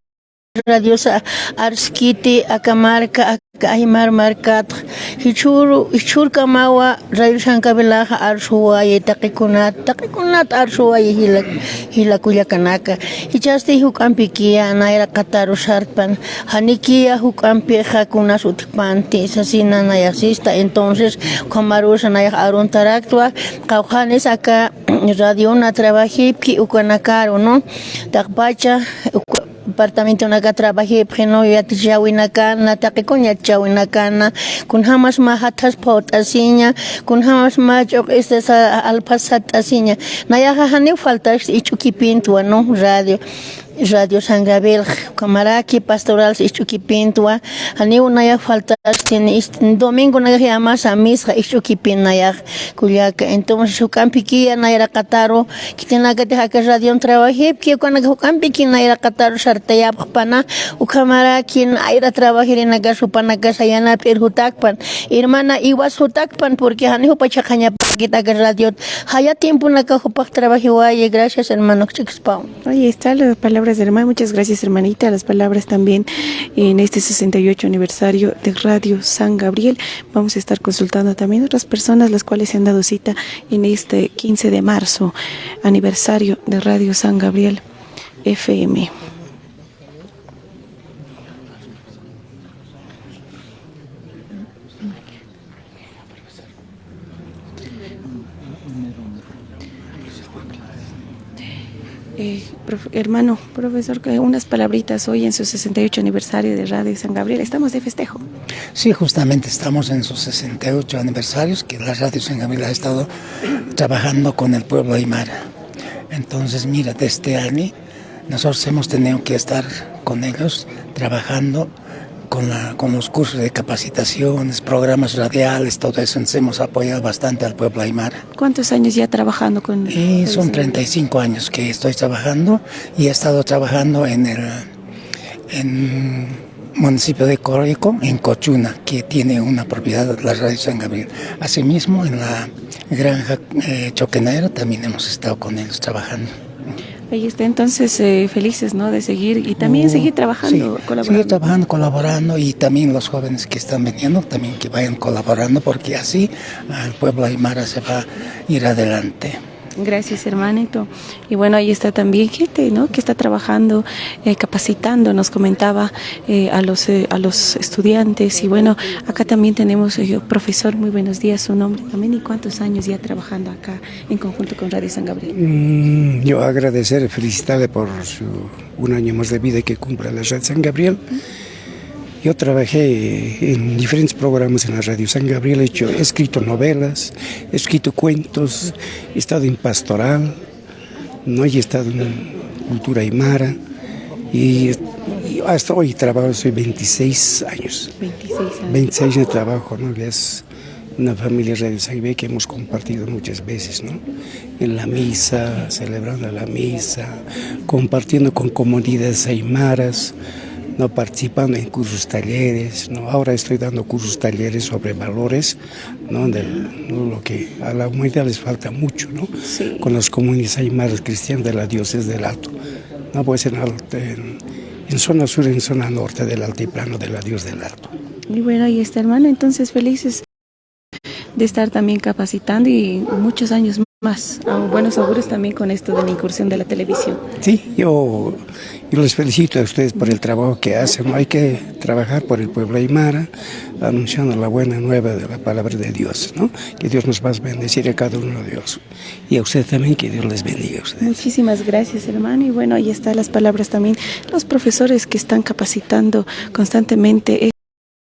radiosa arskiti aka marka, aka aymar markatx, jichhüru, jichhürkamawa Radio San Gabrielaxa arsuwayi taqikunat, taqikunat arsuwayi jila, jila kullakanaka. Jichhasti juk'ampikiya nayraqataru sarpan, janikiya juk'ampixa kunas utjpanti sasina nayax sista. Entonces, ukhamarusa nayax aruntaraktwa, qawqhanis aka radiona trabajipki ukanakaru, ¿no? Taqpacha, uka, departamentonaka trabajipxi, ¿no? Yatichäwinakana, taqikun yatichäwinakana, kunjamas mä jathas phawt'asiña, kunjamas mä ch'uq'ista sa-, alphas satt'asiña. Nayaxa janiw faltax isch'ukipintwa, ¿no? Radio, Radio San Gabriel, ukhamaraki Pastorals isch'ukipintwa, janiw nayax faltax, domingonakax yamasa misa isch'ukipin nayax, kullaka. Entonces, juk'ampikiya nayraqataru, khitinakatix aka radion trabajipki, ukanaka juk'ampiki nayraqataru sartayapxpana, ukhamaraki nayra trabajirinaka jupanaka sayanap'ir jutakpan, hermana Iwas jutakpan, porque jani jupa chhaqañapakit aka radiot, jaya tiemponaka jupax trabajiwayi. Gracias, hermano, ch'ikispaw. Ahí está las palabras de hermana. Muchas gracias, hermanita. Las palabras también en este sesenta y ocho aniversario de Radio San Gabriel. Vamos a estar consultando también otras personas, las cuales se han dado cita en este quince de marzo, aniversario de Radio San Gabriel F M. Eh, prof-, hermano, profesor, que unas palabritas hoy en su sesenta y ocho aniversario de Radio San Gabriel. Estamos de festejo. Sí, justamente estamos en sus sesenta y ocho aniversarios que la Radio San Gabriel ha estado trabajando con el pueblo aymara. Entonces, mira, desde allí nosotros hemos tenido que estar con ellos trabajando con la, con los cursos de capacitaciones, programas radiales, todo eso, nos hemos apoyado bastante al pueblo aymara. ¿Cuántos años ya trabajando con Y son treinta y cinco años que estoy trabajando y he estado trabajando en el, en municipio de Corico, en Cochuna, que tiene una propiedad de la Radio San Gabriel. Asimismo, en la granja, eh, Choquenero también hemos estado con ellos trabajando. Ahí está, entonces, eh, felices, ¿no? De seguir y también seguir trabajando, sí, colaborando. Seguir trabajando, colaborando, y también los jóvenes que están viniendo, también que vayan colaborando, porque así el pueblo aymara se va a ir adelante. Gracias, hermanito. Y bueno, ahí está también gente, ¿no? Que está trabajando, eh, capacitando, nos comentaba, eh, a los, eh, a los estudiantes. Y bueno, acá también tenemos, eh, profesor, muy buenos días, su nombre también y cuántos años ya trabajando acá en conjunto con Radio San Gabriel. Mm, yo agradecer y felicitarle por su un año más de vida que cumple la Radio San Gabriel. Yo trabajé en diferentes programas en la Radio San Gabriel, he hecho, he escrito novelas, he escrito cuentos, he estado en pastoral, ¿no? Y he estado en cultura aymara y, y hasta hoy trabajo, soy veintiséis años. Veintiséis años. Veintiséis años de trabajo, ¿no? Es una familia Radio San Gabriel que hemos compartido muchas veces, ¿no? En la misa, celebrando la misa, compartiendo con comunidades aymaras, ¿no? Participando en cursos, talleres, ¿no? Ahora estoy dando cursos, talleres sobre valores, ¿no? De lo que a la humanidad les falta mucho, ¿no? Sí. Con las comunidades aymaras cristianas de la diócesis del Alto. No, pues en, Al- en, en zona sur, en zona norte del altiplano de la diócesis del Alto. Y bueno, ahí está, hermano. Entonces, felices de estar también capacitando y muchos años más. Ah, buenos augurios también con esto de la incursión de la televisión. Sí, yo, yo les felicito a ustedes por el trabajo que hacen, ¿no? Hay que trabajar por el pueblo aymara, anunciando la buena nueva de la palabra de Dios, ¿no? Que Dios nos va a bendecir a cada uno de ellos. Y a ustedes también, que Dios les bendiga a ustedes. Muchísimas gracias, hermano. Y bueno, ahí están las palabras también, los profesores que están capacitando constantemente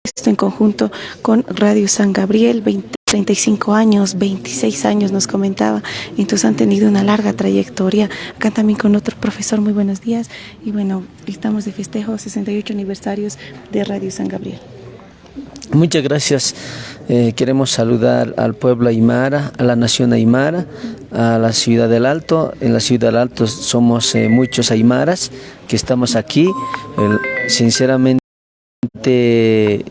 esto en conjunto con Radio San Gabriel, veinte, treinta y cinco años, veintiséis años nos comentaba, entonces han tenido una larga trayectoria. Acá también con otro profesor, muy buenos días. Y bueno, estamos de festejo sesenta y ocho aniversarios de Radio San Gabriel. Muchas gracias. Eh, queremos saludar al pueblo aymara, a la nación aymara, a la ciudad del Alto. En la ciudad del Alto somos, eh, muchos aymaras que estamos aquí. El- sinceramente, eh,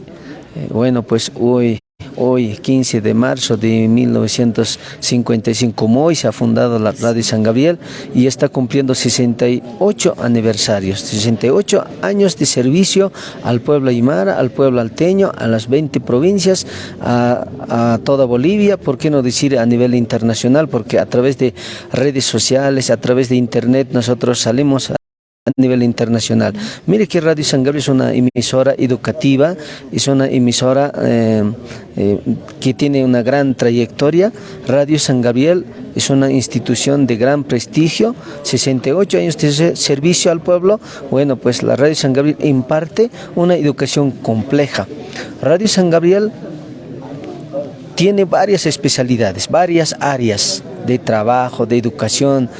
bueno, pues hoy, hoy, quince de marzo de mil novecientos cincuenta y cinco, como hoy se ha fundado la Radio San Gabriel y está cumpliendo sesenta y ocho aniversarios, sesenta y ocho años de servicio al pueblo aymara, al pueblo alteño, a las veinte provincias, a, a toda Bolivia, ¿por qué no decir a nivel internacional? Porque a través de redes sociales, a través de internet, nosotros salimos a nivel internacional. Mire que Radio San Gabriel es una emisora educativa, es una emisora, eh, eh, que tiene una gran trayectoria. Radio San Gabriel es una institución de gran prestigio, sesenta y ocho años de se- servicio al pueblo. Bueno, pues la Radio San Gabriel imparte una educación compleja. Radio San Gabriel tiene varias especialidades, varias áreas de trabajo, de educación.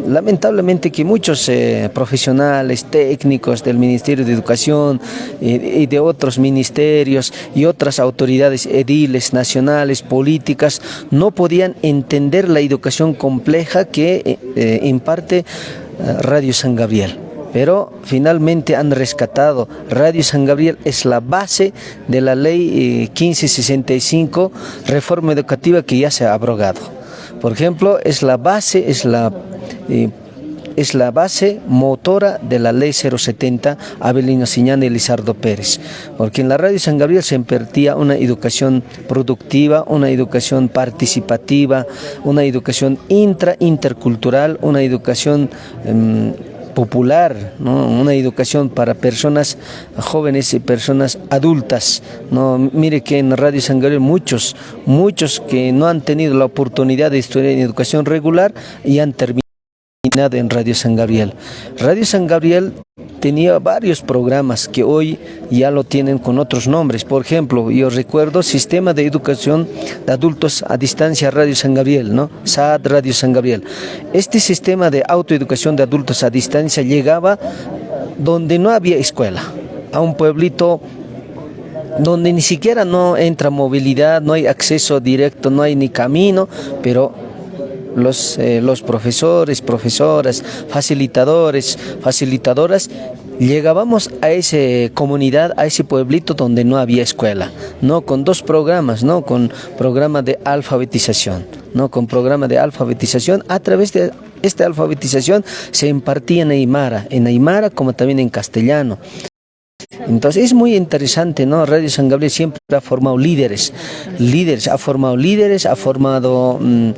Lamentablemente que muchos, eh, profesionales, técnicos del Ministerio de Educación, eh, y de otros ministerios y otras autoridades ediles, nacionales, políticas, no podían entender la educación compleja que, eh, eh, imparte, eh, Radio San Gabriel. Pero finalmente han rescatado. Radio San Gabriel es la base de la ley, eh, quince sesenta y cinco, reforma educativa que ya se ha abrogado. Por ejemplo, es la base, es la, eh, es la base motora de la ley cero setenta, Avelino Siñana y Lizardo Pérez. Porque en la Radio San Gabriel se impartía una educación productiva, una educación participativa, una educación intra, intercultural, una educación, em, popular, ¿no? Una educación para personas jóvenes y personas adultas, ¿no? Mire que en Radio San Gabriel muchos, muchos que no han tenido la oportunidad de estudiar en educación regular y han terminado en Radio San Gabriel. Radio San Gabriel tenía varios programas que hoy ya lo tienen con otros nombres. Por ejemplo, yo recuerdo Sistema de Educación de Adultos a Distancia Radio San Gabriel, ¿no? SAAD Radio San Gabriel. Este sistema de autoeducación de adultos a distancia llegaba donde no había escuela, a un pueblito donde ni siquiera no entra movilidad, no hay acceso directo, no hay ni camino, pero los, eh, los profesores, profesoras, facilitadores, facilitadoras, llegábamos a esa comunidad, a ese pueblito donde no había escuela, ¿no? Con dos programas, ¿no? Con programa de alfabetización, ¿no? Con programa de alfabetización. A través de esta alfabetización se impartía en aymara, en aymara como también en castellano. Entonces es muy interesante, ¿no? Radio San Gabriel siempre ha formado líderes, líderes, ha formado líderes, ha formado, mm,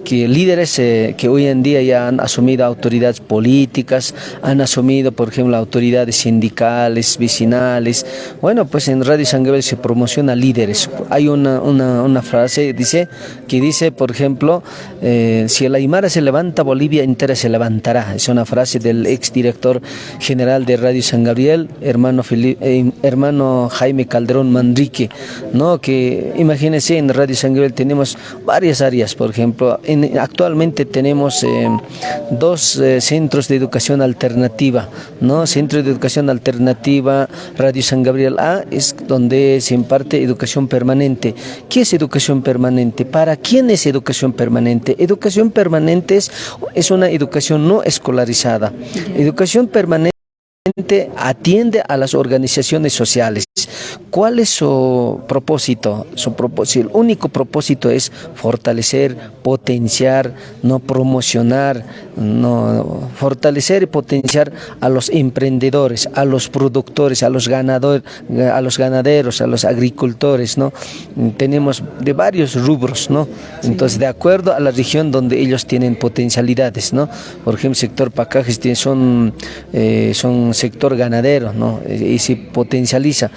que líderes, eh, que hoy en día ya han asumido autoridades políticas, han asumido, por ejemplo, autoridades sindicales, vecinales. Bueno, pues en Radio San Gabriel se promociona líderes. Hay una, una, una frase, dice, que dice, por ejemplo, eh, "Si el aymara se levanta, Bolivia entera se levantará". Es una frase del ex director general de Radio San Gabriel, hermano Fili- eh, hermano Jaime Calderón Manrique, ¿no? Que imagínense, en Radio San Gabriel tenemos varias áreas, por ejemplo, en actualmente tenemos, eh, dos, eh, centros de educación alternativa, ¿no? Centro de Educación Alternativa Radio San Gabriel A es donde se imparte educación permanente. ¿Qué es educación permanente? ¿Para quién es educación permanente? Educación permanente es, es una educación no escolarizada. Ya. Educación permanente atiende a las organizaciones sociales. ¿Cuál es su propósito? Su propósito, el único propósito es fortalecer, potenciar, no promocionar, no fortalecer y potenciar a los emprendedores, a los productores, a los ganador-, a los ganaderos, a los agricultores, ¿no? Tenemos de varios rubros, ¿no? Sí. Entonces, de acuerdo a la región donde ellos tienen potencialidades, ¿no? Por ejemplo, sector Pacajes tiene, son, eh, son sector ganadero, ¿no? Eh, y se potencializa.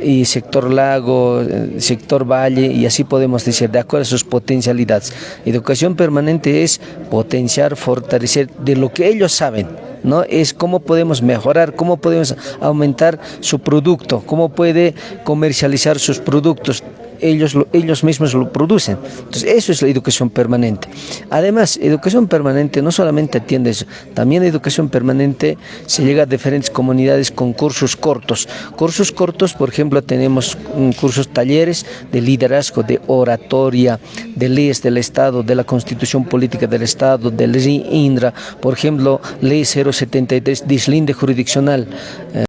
Y sector Lago, eh, sector Valle, y así podemos decir, de acuerdo a sus potencialidades. Educación permanente es potenciar, fortalecer de lo que ellos saben, ¿no? Es cómo podemos mejorar, cómo podemos aumentar su producto, cómo puede comercializar sus productos. Ellos lo, ellos mismos lo producen. Entonces, eso es la educación permanente. Además, educación permanente no solamente atiende eso, también educación permanente se llega a diferentes comunidades con cursos cortos. Cursos cortos, por ejemplo, tenemos, mm, cursos, talleres de liderazgo, de oratoria, de leyes del Estado, de la Constitución Política del Estado, del RINRA, por ejemplo, Ley cero setenta y tres, dislinde jurisdiccional. Eh,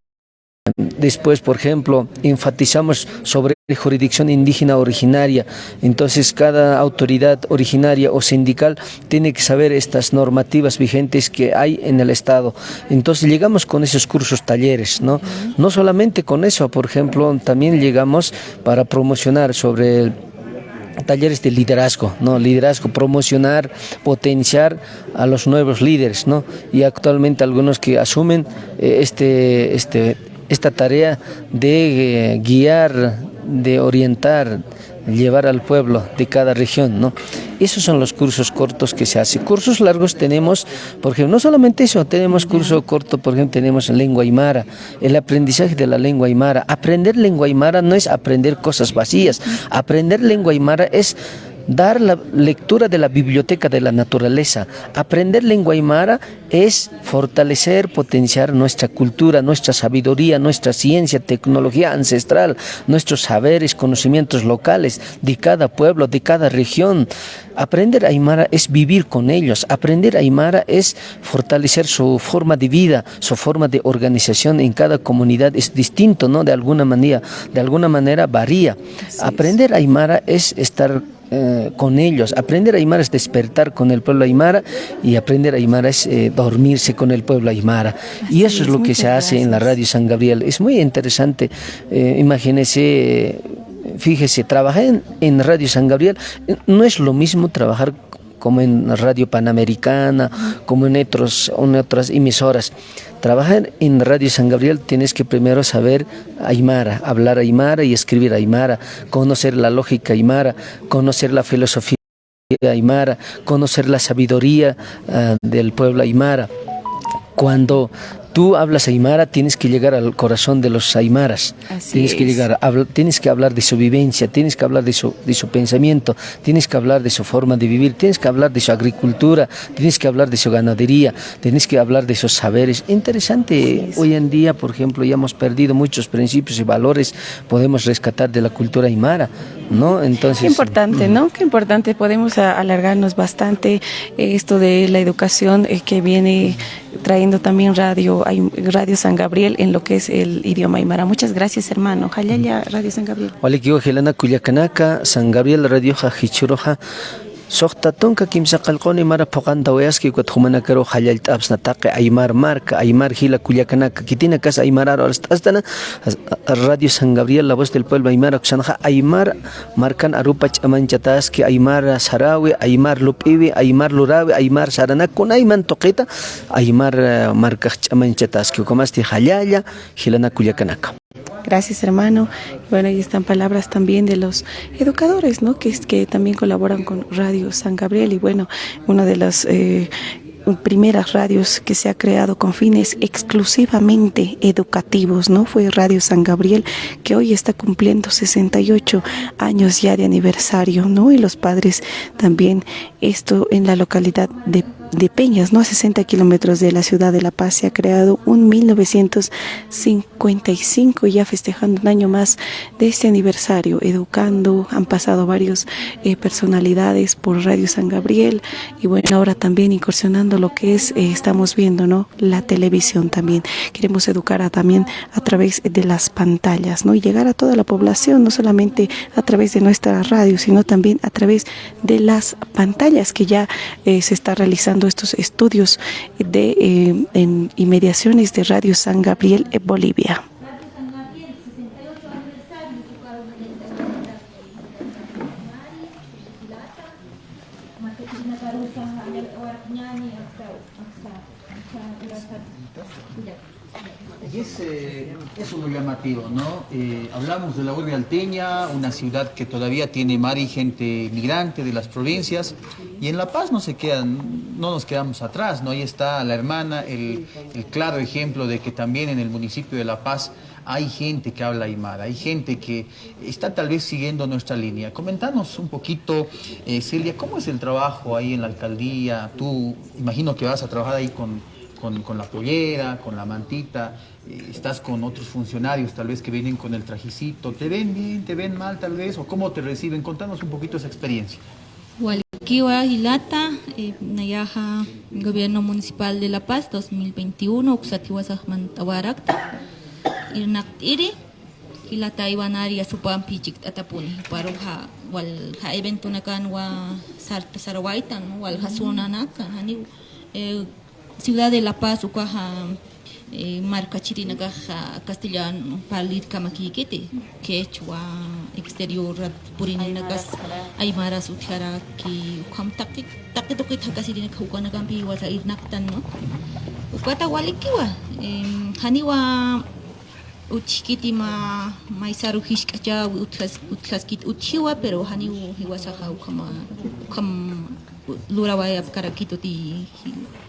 después, por ejemplo, enfatizamos sobre jurisdicción indígena originaria. Entonces, cada autoridad originaria o sindical tiene que saber estas normativas vigentes que hay en el Estado. Entonces, llegamos con esos cursos, talleres, ¿no? No solamente con eso, por ejemplo, también llegamos para promocionar sobre el talleres de liderazgo, ¿no? Liderazgo, promocionar, potenciar a los nuevos líderes, ¿no? Y actualmente algunos que asumen, eh, este, este, esta tarea de, eh, guiar, de orientar, llevar al pueblo de cada región, ¿no? Esos son los cursos cortos que se hace. Cursos largos tenemos, por ejemplo, no solamente eso, tenemos curso corto, por ejemplo, tenemos lengua aymara, el aprendizaje de la lengua aymara. Aprender lengua aymara no es aprender cosas vacías. Aprender lengua aymara es dar la lectura de la biblioteca de la naturaleza. Aprender lengua aymara es fortalecer, potenciar nuestra cultura, nuestra sabiduría, nuestra ciencia, tecnología ancestral, nuestros saberes, conocimientos locales de cada pueblo, de cada región. Aprender aymara es vivir con ellos. Aprender aymara es fortalecer su forma de vida, su forma de organización en cada comunidad es distinto, ¿no? De alguna manera, de alguna manera varía. Así es. Aprender aymara es estar, eh, con ellos. Aprender aymara es despertar con el pueblo aymara y aprender aymara es, eh, dormirse con el pueblo aymara. Y eso es lo que se hace en la Radio San Gabriel. Es muy interesante. Eh, imagínese, eh, fíjese, trabajar en, en Radio San Gabriel, eh, no es lo mismo trabajar como en Radio Panamericana, como en otros, en otras emisoras. Trabajar en Radio San Gabriel tienes que primero saber aymara, hablar aymara y escribir aymara, conocer la lógica aymara, conocer la filosofía aymara, conocer la sabiduría, ah, del pueblo aymara. Cuando tú hablas aymara, tienes que llegar al corazón de los aymaras. Así es. Tienes que llegar, habl-, tienes que hablar de su vivencia, tienes que hablar de su, de su pensamiento, tienes que hablar de su forma de vivir, tienes que hablar de su agricultura, tienes que hablar de su ganadería, tienes que hablar de sus saberes. Interesante, así es. Hoy en día, por ejemplo, ya hemos perdido muchos principios y valores, podemos rescatar de la cultura aymara, ¿no? Entonces, qué importante, ¿no? Qué importante, podemos a-, alargarnos bastante, eh, esto de la educación, eh, que viene trayendo también Radio Ay-, Radio San Gabriel en lo que es el idioma aymara. Muchas gracias, hermano. Jallalla, Radio San Gabriel. Walikiwa jilana kullakanaka, San Gabriel Radioxa jichhüruxa suxta tunka kimsa qillquni mara phuqantawayaski, ukat jumanakaru jallallt'apxsna taqi aymar marka, aymar jila kullakanaka, khitinakasa aymararu arst'astana, Radio San Gabriel, La Voz del Pueblo Aymara uksanxa aymar markan arupa ch'amañchataski, aymar sarawi, aymar lup'iwi, aymar lurawi, aymar saranak kunayman tuqita aymar, eh, markax ch'amañchataski. Ukhamasti jallalla jilana kullakanaka. Gracias, hermano. Y bueno, ahí están palabras también de los educadores, ¿no? Que es, que también colaboran con Radio San Gabriel. Y bueno, uno de los, eh, primeras radios que se ha creado con fines exclusivamente educativos, ¿no? Fue Radio San Gabriel, que hoy está cumpliendo sesenta y ocho años ya de aniversario, ¿no? Y los padres también, esto en la localidad de, de Peñas, ¿no? A sesenta kilómetros de la ciudad de La Paz, se ha creado un mil novecientos cincuenta y cinco, ya festejando un año más de este aniversario, educando, han pasado varios, eh, personalidades por Radio San Gabriel, y bueno, ahora también incursionando lo que es, eh, estamos viendo, ¿no? La televisión también. Queremos educar a, también a través de las pantallas, ¿no? Y llegar a toda la población, no solamente a través de nuestra radio, sino también a través de las pantallas que ya, eh, se está realizando estos estudios de, eh, en inmediaciones de Radio San Gabriel, eh, Bolivia. Y es, eh, eso lo llamativo, ¿no? Eh, hablamos de la urbe alteña, una ciudad que todavía tiene margen de migrante de las provincias, y en La Paz no se quedan, no nos quedamos atrás, ¿no? Ahí está la hermana, el, el claro ejemplo de que también en el municipio de La Paz hay gente que habla aymara, hay gente que está tal vez siguiendo nuestra línea. Coméntanos un poquito, eh, Celia, ¿cómo es el trabajo ahí en la alcaldía? Tú, imagino que vas a trabajar ahí con, con, con la pollera, con la mantita, eh, estás con otros funcionarios tal vez que vienen con el trajecito. ¿Te ven bien, te ven mal tal vez? ¿O cómo te reciben? Contanos un poquito esa experiencia. Walikiwa jilata, eh, nayaxa gobierno municipal de La Paz dos mil veintiuno, uksat jiwasax mant'awarakta, irnaqt'iri, jilata Iván Arias jupampi chikt'atapuni, juparuxa wal ja eventonakanwa sarta sarawaytan, wal ja zonanaka, janiw, eh, ciudad de La Paz ukaxa, eh, markachirinakaxa castellano parlirkamakïkiti, quechua, exteriorat purinakax aymaras utjaraki, ukham taqi, taqi tuqit jakasirinakax ukanakampi jiwasa irnaqtan, ¿no? Ukata walikiwa, em, janiwa utjkiti mä, maysaru jisk'achawi utjas, utjaskit utjiwa, pero janiw jiwasaxa ukhama, ukham lurawayapkarakituti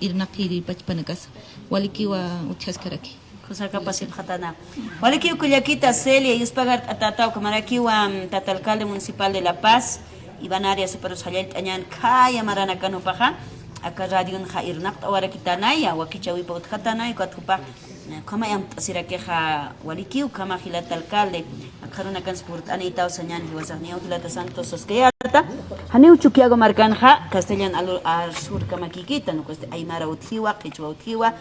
irnaqiri pachpanakasa. Walikiwa utjaskaraki. Kusakapasipxatana. Walikiw kullakita Celia, yuspagart'atata ukhamarakiwa, mm, tata alcalde municipal de La Paz, Iván Arias, juparus jallallt'añän khaya maranakan jupaxa, aka radionxa irnaqt'awarakitanaya, wakichäwipa utjatanaya, ukat jupax, eh, ukhama amt'asirakixa, walikiw ukhama jilata alcalde, akxarunakan purt'anïtaw sañän jiwasax niyaw jilata Santos saskayäta, janiw Chukiyawu markanxa, castellan alu-, arsurkamakïkitan, ukasti aymara utjiwa, qhichwa utjiwa,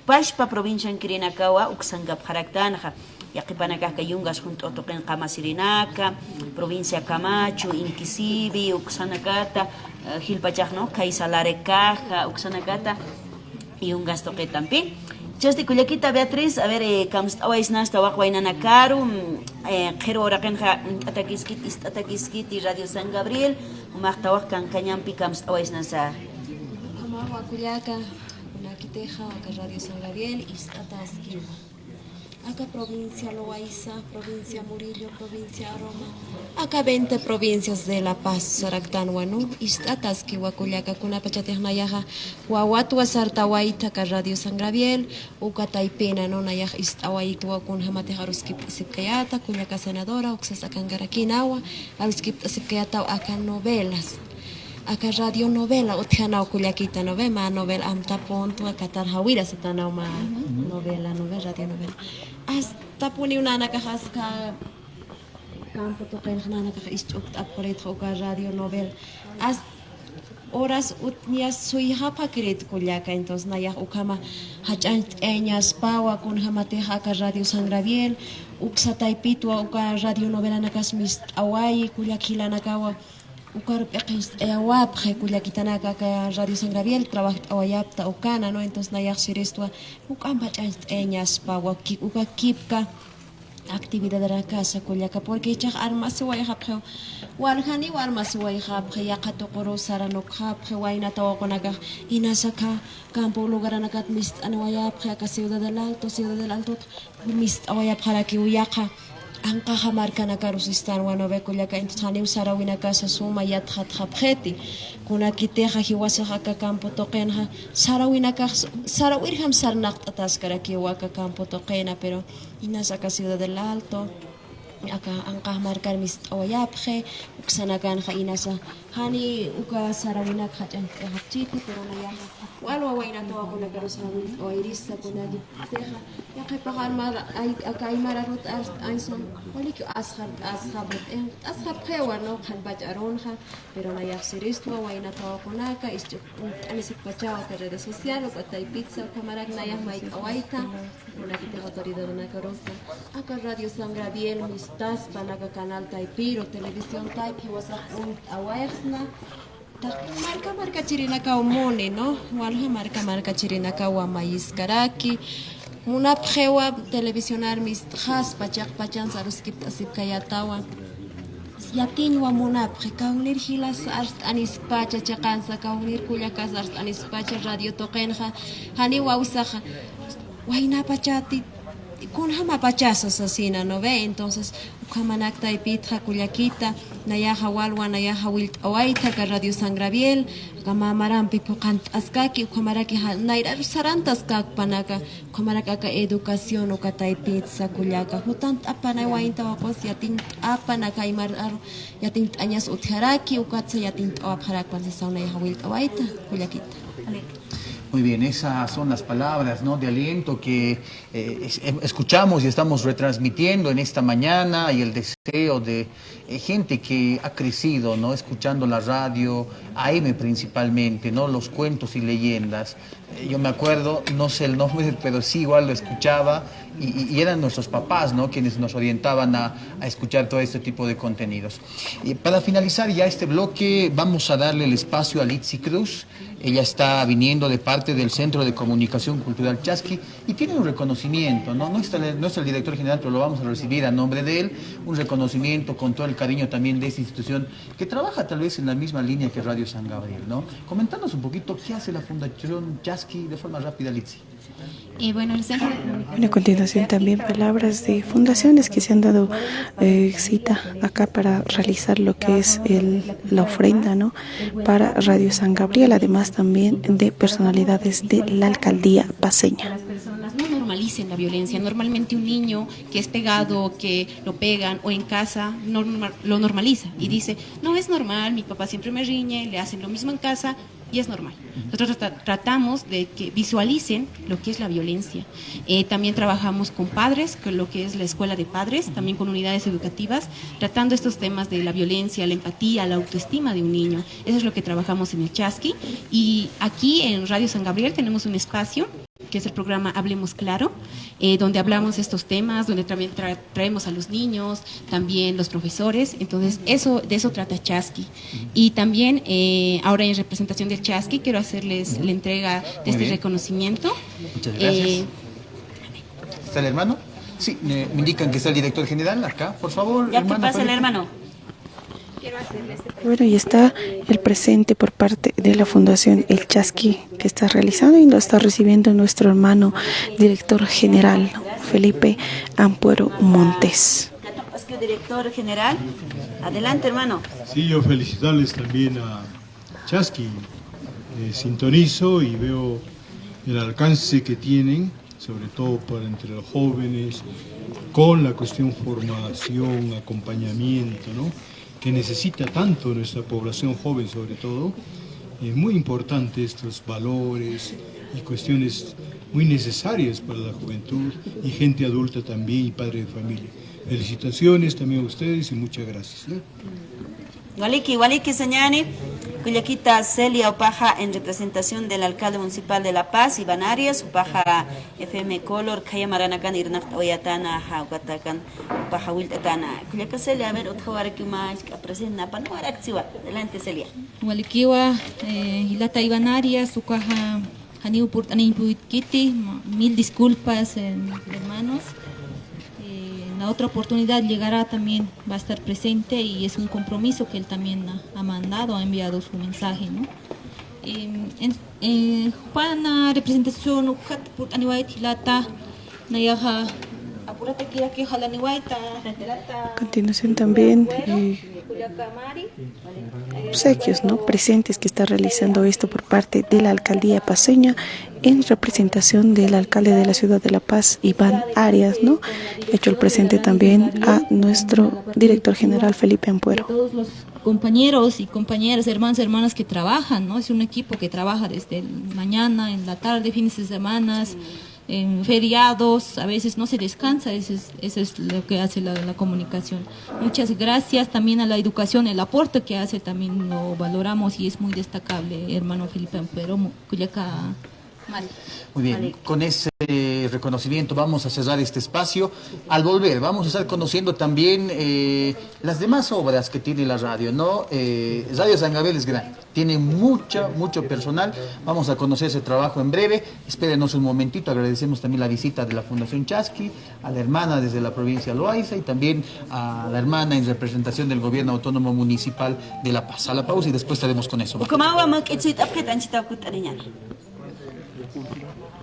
pachpa provinciankirinakawa uksankapxaraktanxa. Yaqhipanakax aka yungas junt'u tuqin qamasirinaka, provincia Camacho, Inquisivi, uksanakata, eh, jilpachax, ¿no? Kaysa Larecaja, uksanakata, yungas tuqitampi. Chasti kullakita Beatriz, a ver, eh, kamst'awaysnasta waq waynanakaru, mm, eh, qhirwa uraqinxa uñt'atakiskit, ist'atakiskiti Radio San Gabriel, jumax tawaq kankañampi kamst'awaysnasa. Ukhamawa kullaka, kunakitixa aka Radio San Gabriel ist'ataskiwa. Aka provincia Loayza, provincia Murillo, provincia Aroma, aka veinte provincias de La Paz saraktanwa, ¿no? Ist'ataskiwa kullaka, kunapachatix nayaxa wawatwa sartawayta aka Radio San Gabriel, uka taypina, ¿no? Nayax ist'awaytwa kunjamatix aruskipt'asipkayäta, kullaka senadora, uksas akankarakïnawa, aruskipt'asipkayätaw aka novelas. Aka radio novela utjanaw kullakita, ¿no ve? Mä novela Amtapuntu, aka Tarjawira satanaw mä novela, ¿no ve? Radio novela. Astapuniw nanakax askha campo tuqinx nanakax ist'ukt'apxirïtxa uka radio novela. As horas utñas suyxapxakirït kullaka, entonces nayax ukhama jach'añcht'ayañaspawa kunjamatix aka Radio San Gabriel, uksa taypitwa uka radio novelanakas mist'awayi, kullak jilanakawa. Ukar p'iqist'ayawapxi kullakitanaka aka Radio San Gabriel trabajt'awayapta ukana, ¿no? Entonces nayax siristwa juk'amp jach'añcht'ayañaspa waki-, uka kipka actividadarakasa kullaka, porque jichhax armasiwayxapxi, waljaniw armasiwayxapxi, yaqha tuquru saranukxapxi, wayna tawaqunakax inasa aka campo lugaranakat mist'aniwayapxi, aka Ciudad del Alto, Ciudad del Altot mist'awayapxarakiw yaqha Anqaxa markanakaru sistanwa, ¿no ve, kullaka? Entonces janiw sarawinakasa suma yatxatxapxiti. Kunakitixa jiwasax aka campo tuqinxa sarawinakax, sarawirjam sarnaqt'ataskarakiwa aka campo tuqina, pero inas aka Ciudad del Alto, aka anqax markar mist'awayapxi, uksanakanxa inasa jani uka sarawinakxa ch'añcht'ayapxiti, pero nayaxa walwa waynata wawakunakarusa sarawirt'awayrisa kunakitixa. Yaqhipax armar, ay, aka aymar arut arst'añsa, waliki asxar, asxar, asxapxiwa, ¿no? Qhanpach arunxa, pero nayax siristwa waynata wawakunaka, ist'anisippachawa aka redes social, uka taypitsa, ukhamarak nayax mayt'awayta, kunakitix autoridadnakarusa, aka Radio San Gabriel mistaspan aka canal taypiru, televisión taypi, jiwasax uñt'awayxsna, Taq marka markachirinakaw muni, ¿no? Walja marka markachirinakaw wamayiskaraki. Munapxiwa televisionar mistxaspa, chiqpachansa aruskipt'asipkayätawa. Yatiñwa munapxi, kawnir jilas arst'anispacha, chiqansa kawnir kullakas arst'anispacha radio tuqinxa, janiw awsaxa. Waynapachati, kunjamapachasa sasina, ¿no ve? Entonces, ukhamanak taypitxa kullakita, nayaxa walwa, nayaxa willt'awayta aka Radio San Gabriel, aka mä marampi phuqhant'askaki, ukhamaraki ja-, nayraru sarantaskakpanaka, ukhamarak aka educación, uka taypitsa kullaka, jutant'apana waynta waqus, yatiñt'apanaka aymar aru, yatiñt'añas utjaraki, ukatsa yatiñt'awapxarakpan sasaw nayaxa willt'awayta, kullakita. Muy bien, esas son las palabras, ¿no?, de aliento que, eh, es-, em-, escuchamos y estamos retransmitiendo en esta mañana, y el deseo de, eh, gente que ha crecido, ¿no?, escuchando la radio, A M principalmente, ¿no?, los cuentos y leyendas. Eh, yo me acuerdo, no sé el nombre, pero sí igual lo escuchaba, y, y, y eran nuestros papás, ¿no?, quienes nos orientaban a, a escuchar todo este tipo de contenidos. Y para finalizar ya este bloque, vamos a darle el espacio a Litzy Cruz. Ella está viniendo de parte del Centro de Comunicación Cultural Chasqui y tiene un reconocimiento, ¿no? No está, no es el director general, pero lo vamos a recibir a nombre de él, un reconocimiento con todo el cariño también de esta institución que trabaja tal vez en la misma línea que Radio San Gabriel, ¿no? Coméntanos un poquito qué hace la Fundación Chasqui de forma rápida, Litzy. Eh, bueno, el Centro de Comunicación... Bueno, a continuación también palabras de fundaciones que se han dado, eh, cita acá para realizar lo que es el, la ofrenda, ¿no?, para Radio San Gabriel, además también de personalidades de la alcaldía paceña. Las personas no normalicen la violencia. Normalmente un niño que es pegado, que lo pegan o en casa, norma-, lo normaliza y dice: "No, es normal, mi papá siempre me riñe, le hacen lo mismo en casa y es normal". Nosotros tra-, tratamos de que visualicen lo que es la violencia. Eh, también trabajamos con padres, con lo que es la escuela de padres, también con unidades educativas, tratando estos temas de la violencia, la empatía, la autoestima de un niño. Eso es lo que trabajamos en el Chasqui. Y aquí en Radio San Gabriel tenemos un espacio, que es el programa Hablemos Claro, eh, donde hablamos estos temas, donde también tra-, traemos a los niños, también los profesores. Entonces, eso, de eso trata Chasqui. Y también, eh, ahora en representación del Chasqui, quiero hacerles la entrega de este reconocimiento. Muchas gracias. Eh, ¿Está el hermano? Sí, me, me indican que está el director general acá. Por favor, ya que hermano pasa el Felipe. Hermano. Bueno, y está el presente por parte de la Fundación El Chasqui que está realizando y lo está recibiendo nuestro hermano director general, Felipe Ampuero Montes. Director general, adelante, hermano. Sí, yo felicitarles también a Chasqui. Eh, sintonizo y veo el alcance que tienen, sobre todo para entre los jóvenes, con la cuestión formación, acompañamiento, ¿no?, que necesita tanto nuestra población joven, sobre todo. Es muy importante estos valores y cuestiones muy necesarias para la juventud y gente adulta también y padre de familia. Felicitaciones también a ustedes y muchas gracias, ¿eh? Waliki, waliki sañäni, kullakita Celia, jupaxa en representación del alcalde municipal de La Paz, Iván Arias, jupaxa F M Color, khaya maranakan irnaqt'awayätana, ukatakan, jupaxa willt'atäna. Kullaka Celia, a ver, utjawarakiw mä jisk'a presente, napanuwarakchiwa. Adelante, Celia. Walikiwa, eh, jilata Iván Arias, ukaxa janiw purt'aniñ puytkiti, ma-, mil disculpas, eh, hermanos. Eh, en la otra oportunidad llegará también, va a estar presente y es un compromiso que él también ha, ha mandado, ha enviado su mensaje, ¿no? Em, en, eh, jupa representación, ukat purt'aniwayt jilata, nayaxa A continuación también, eh, obsequios, ¿no? Presentes que está realizando esto por parte de la alcaldía paceña en representación del alcalde de la ciudad de La Paz, Iván Arias, ¿no? Hecho el presente también a nuestro director general, Felipe Ampuero. Todos los compañeros y compañeras, hermanos, hermanas que trabajan, ¿no? Es un equipo que trabaja desde el mañana, en la tarde, fines de semana, en feriados, a veces no se descansa, eso es, eso es lo que hace la, la comunicación. Muchas gracias también a la educación, el aporte que hace también lo valoramos y es muy destacable, hermano Felipe Ampuero, mu-, kullaka Mari. Muy bien, con ese reconocimiento vamos a cerrar este espacio. Al volver, vamos a estar conociendo también, eh, las demás obras que tiene la radio, ¿no? Eh, Radio San Gabriel es grande, tiene mucha, mucho personal. Vamos a conocer ese trabajo en breve. Espérenos un momentito. Agradecemos también la visita de la Fundación Chasqui, a la hermana desde la provincia de Loaiza y también a la hermana en representación del Gobierno Autónomo Municipal de La Paz. A la pausa y después estaremos con eso. Ukhamawa, maq'it suyt'apxit, anchhitaw kut'ariñäni.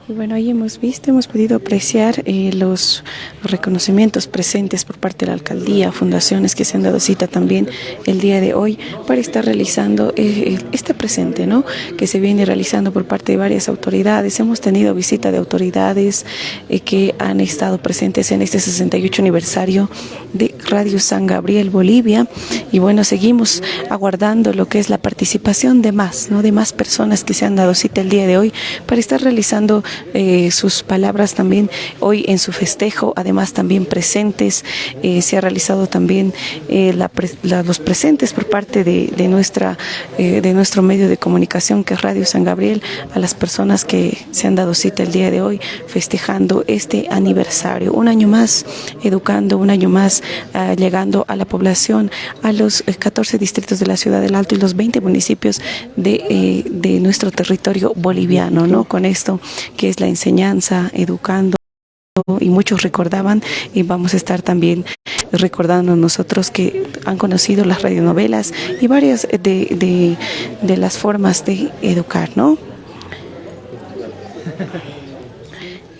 Y bueno, ahí hemos visto, hemos podido apreciar, eh, los reconocimientos presentes por parte de la alcaldía, fundaciones que se han dado cita también el día de hoy para estar realizando, eh, este presente, ¿no? Que se viene realizando por parte de varias autoridades. Hemos tenido visita de autoridades, eh, que han estado presentes en este sesenta y ocho aniversario de Radio San Gabriel Bolivia. Y bueno, seguimos aguardando lo que es la participación de más, ¿no? De más personas que se han dado cita el día de hoy para estar realizando, eh, sus palabras también hoy en su festejo. Además, también presentes, eh, se ha realizado también, eh, la pre-, la, los presentes por parte de, de nuestra, eh, de nuestro medio de comunicación, que es Radio San Gabriel, a las personas que se han dado cita el día de hoy festejando este aniversario. Un año más educando, un año más, ah, llegando a la población, a los, eh, catorce distritos de la ciudad del Alto y los veinte municipios de, eh, de nuestro territorio boliviano, ¿no? Con esto que es la enseñanza, educando, y muchos recordaban, y vamos a estar también recordando nosotros que han conocido las radionovelas y varias de, de, de las formas de educar, ¿no?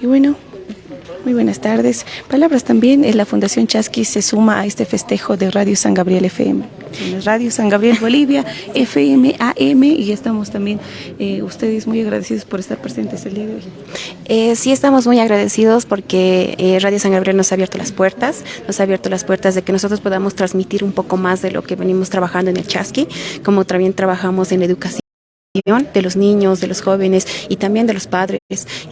Y bueno, muy buenas tardes. Palabras también, eh, la Fundación Chasqui se suma a este festejo de Radio San Gabriel F M. Radio San Gabriel Bolivia, F M A M, y estamos también, eh, ustedes muy agradecidos por estar presentes el día de hoy. Eh, sí, estamos muy agradecidos porque, eh, Radio San Gabriel nos ha abierto las puertas, nos ha abierto las puertas de que nosotros podamos transmitir un poco más de lo que venimos trabajando en el Chasqui, como también trabajamos en la educación de los niños, de los jóvenes y también de los padres.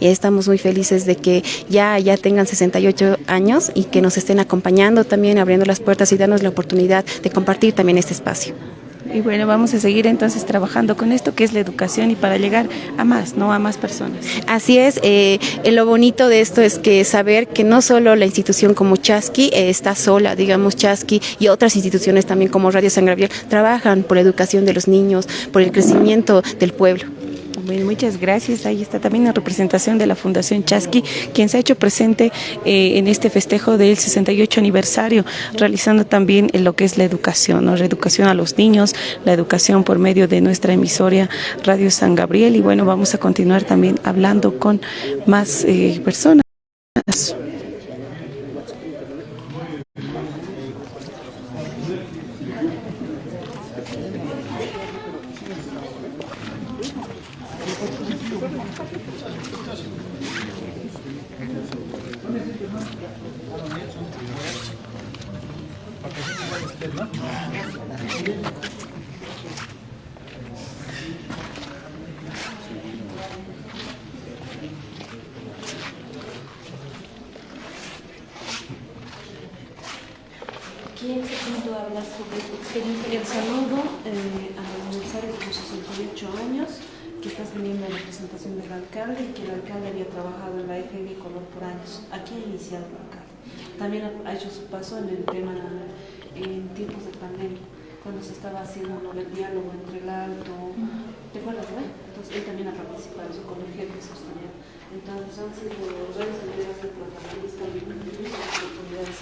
Y estamos muy felices de que ya, ya tengan sesenta y ocho años y que nos estén acompañando también, abriendo las puertas y darnos la oportunidad de compartir también este espacio. Y bueno, vamos a seguir entonces trabajando con esto que es la educación y para llegar a más, ¿no? A más personas. Así es, eh, eh, lo bonito de esto es que saber que no solo la institución como Chasqui, eh, está sola, digamos, Chasqui y otras instituciones también como Radio San Gabriel trabajan por la educación de los niños, por el crecimiento del pueblo. Bueno, muchas gracias. Ahí está también la representación de la Fundación Chasqui, quien se ha hecho presente, eh, en este festejo del sesenta y ocho aniversario, realizando también, eh, lo que es la educación, ¿no? La educación a los niños, la educación por medio de nuestra emisora Radio San Gabriel. Y bueno, vamos a continuar también hablando con más, eh, personas. Aquí se pudo hablar sobre su experiencia. El saludo, eh, al aniversario de sus sesenta y ocho años, que estás viniendo en representación del alcalde y que el alcalde había trabajado en la F M Color por años. Aquí ha iniciado el alcalde. También ha, ha hecho su paso en el tema, en tiempos de pandemia, cuando se estaba haciendo lo del diálogo entre el Alto. ¿Te acuerdas, no? Entonces, él también ha participado, su colegio que sostenía. Entonces, han sido redes de protagonistas y muchas oportunidades.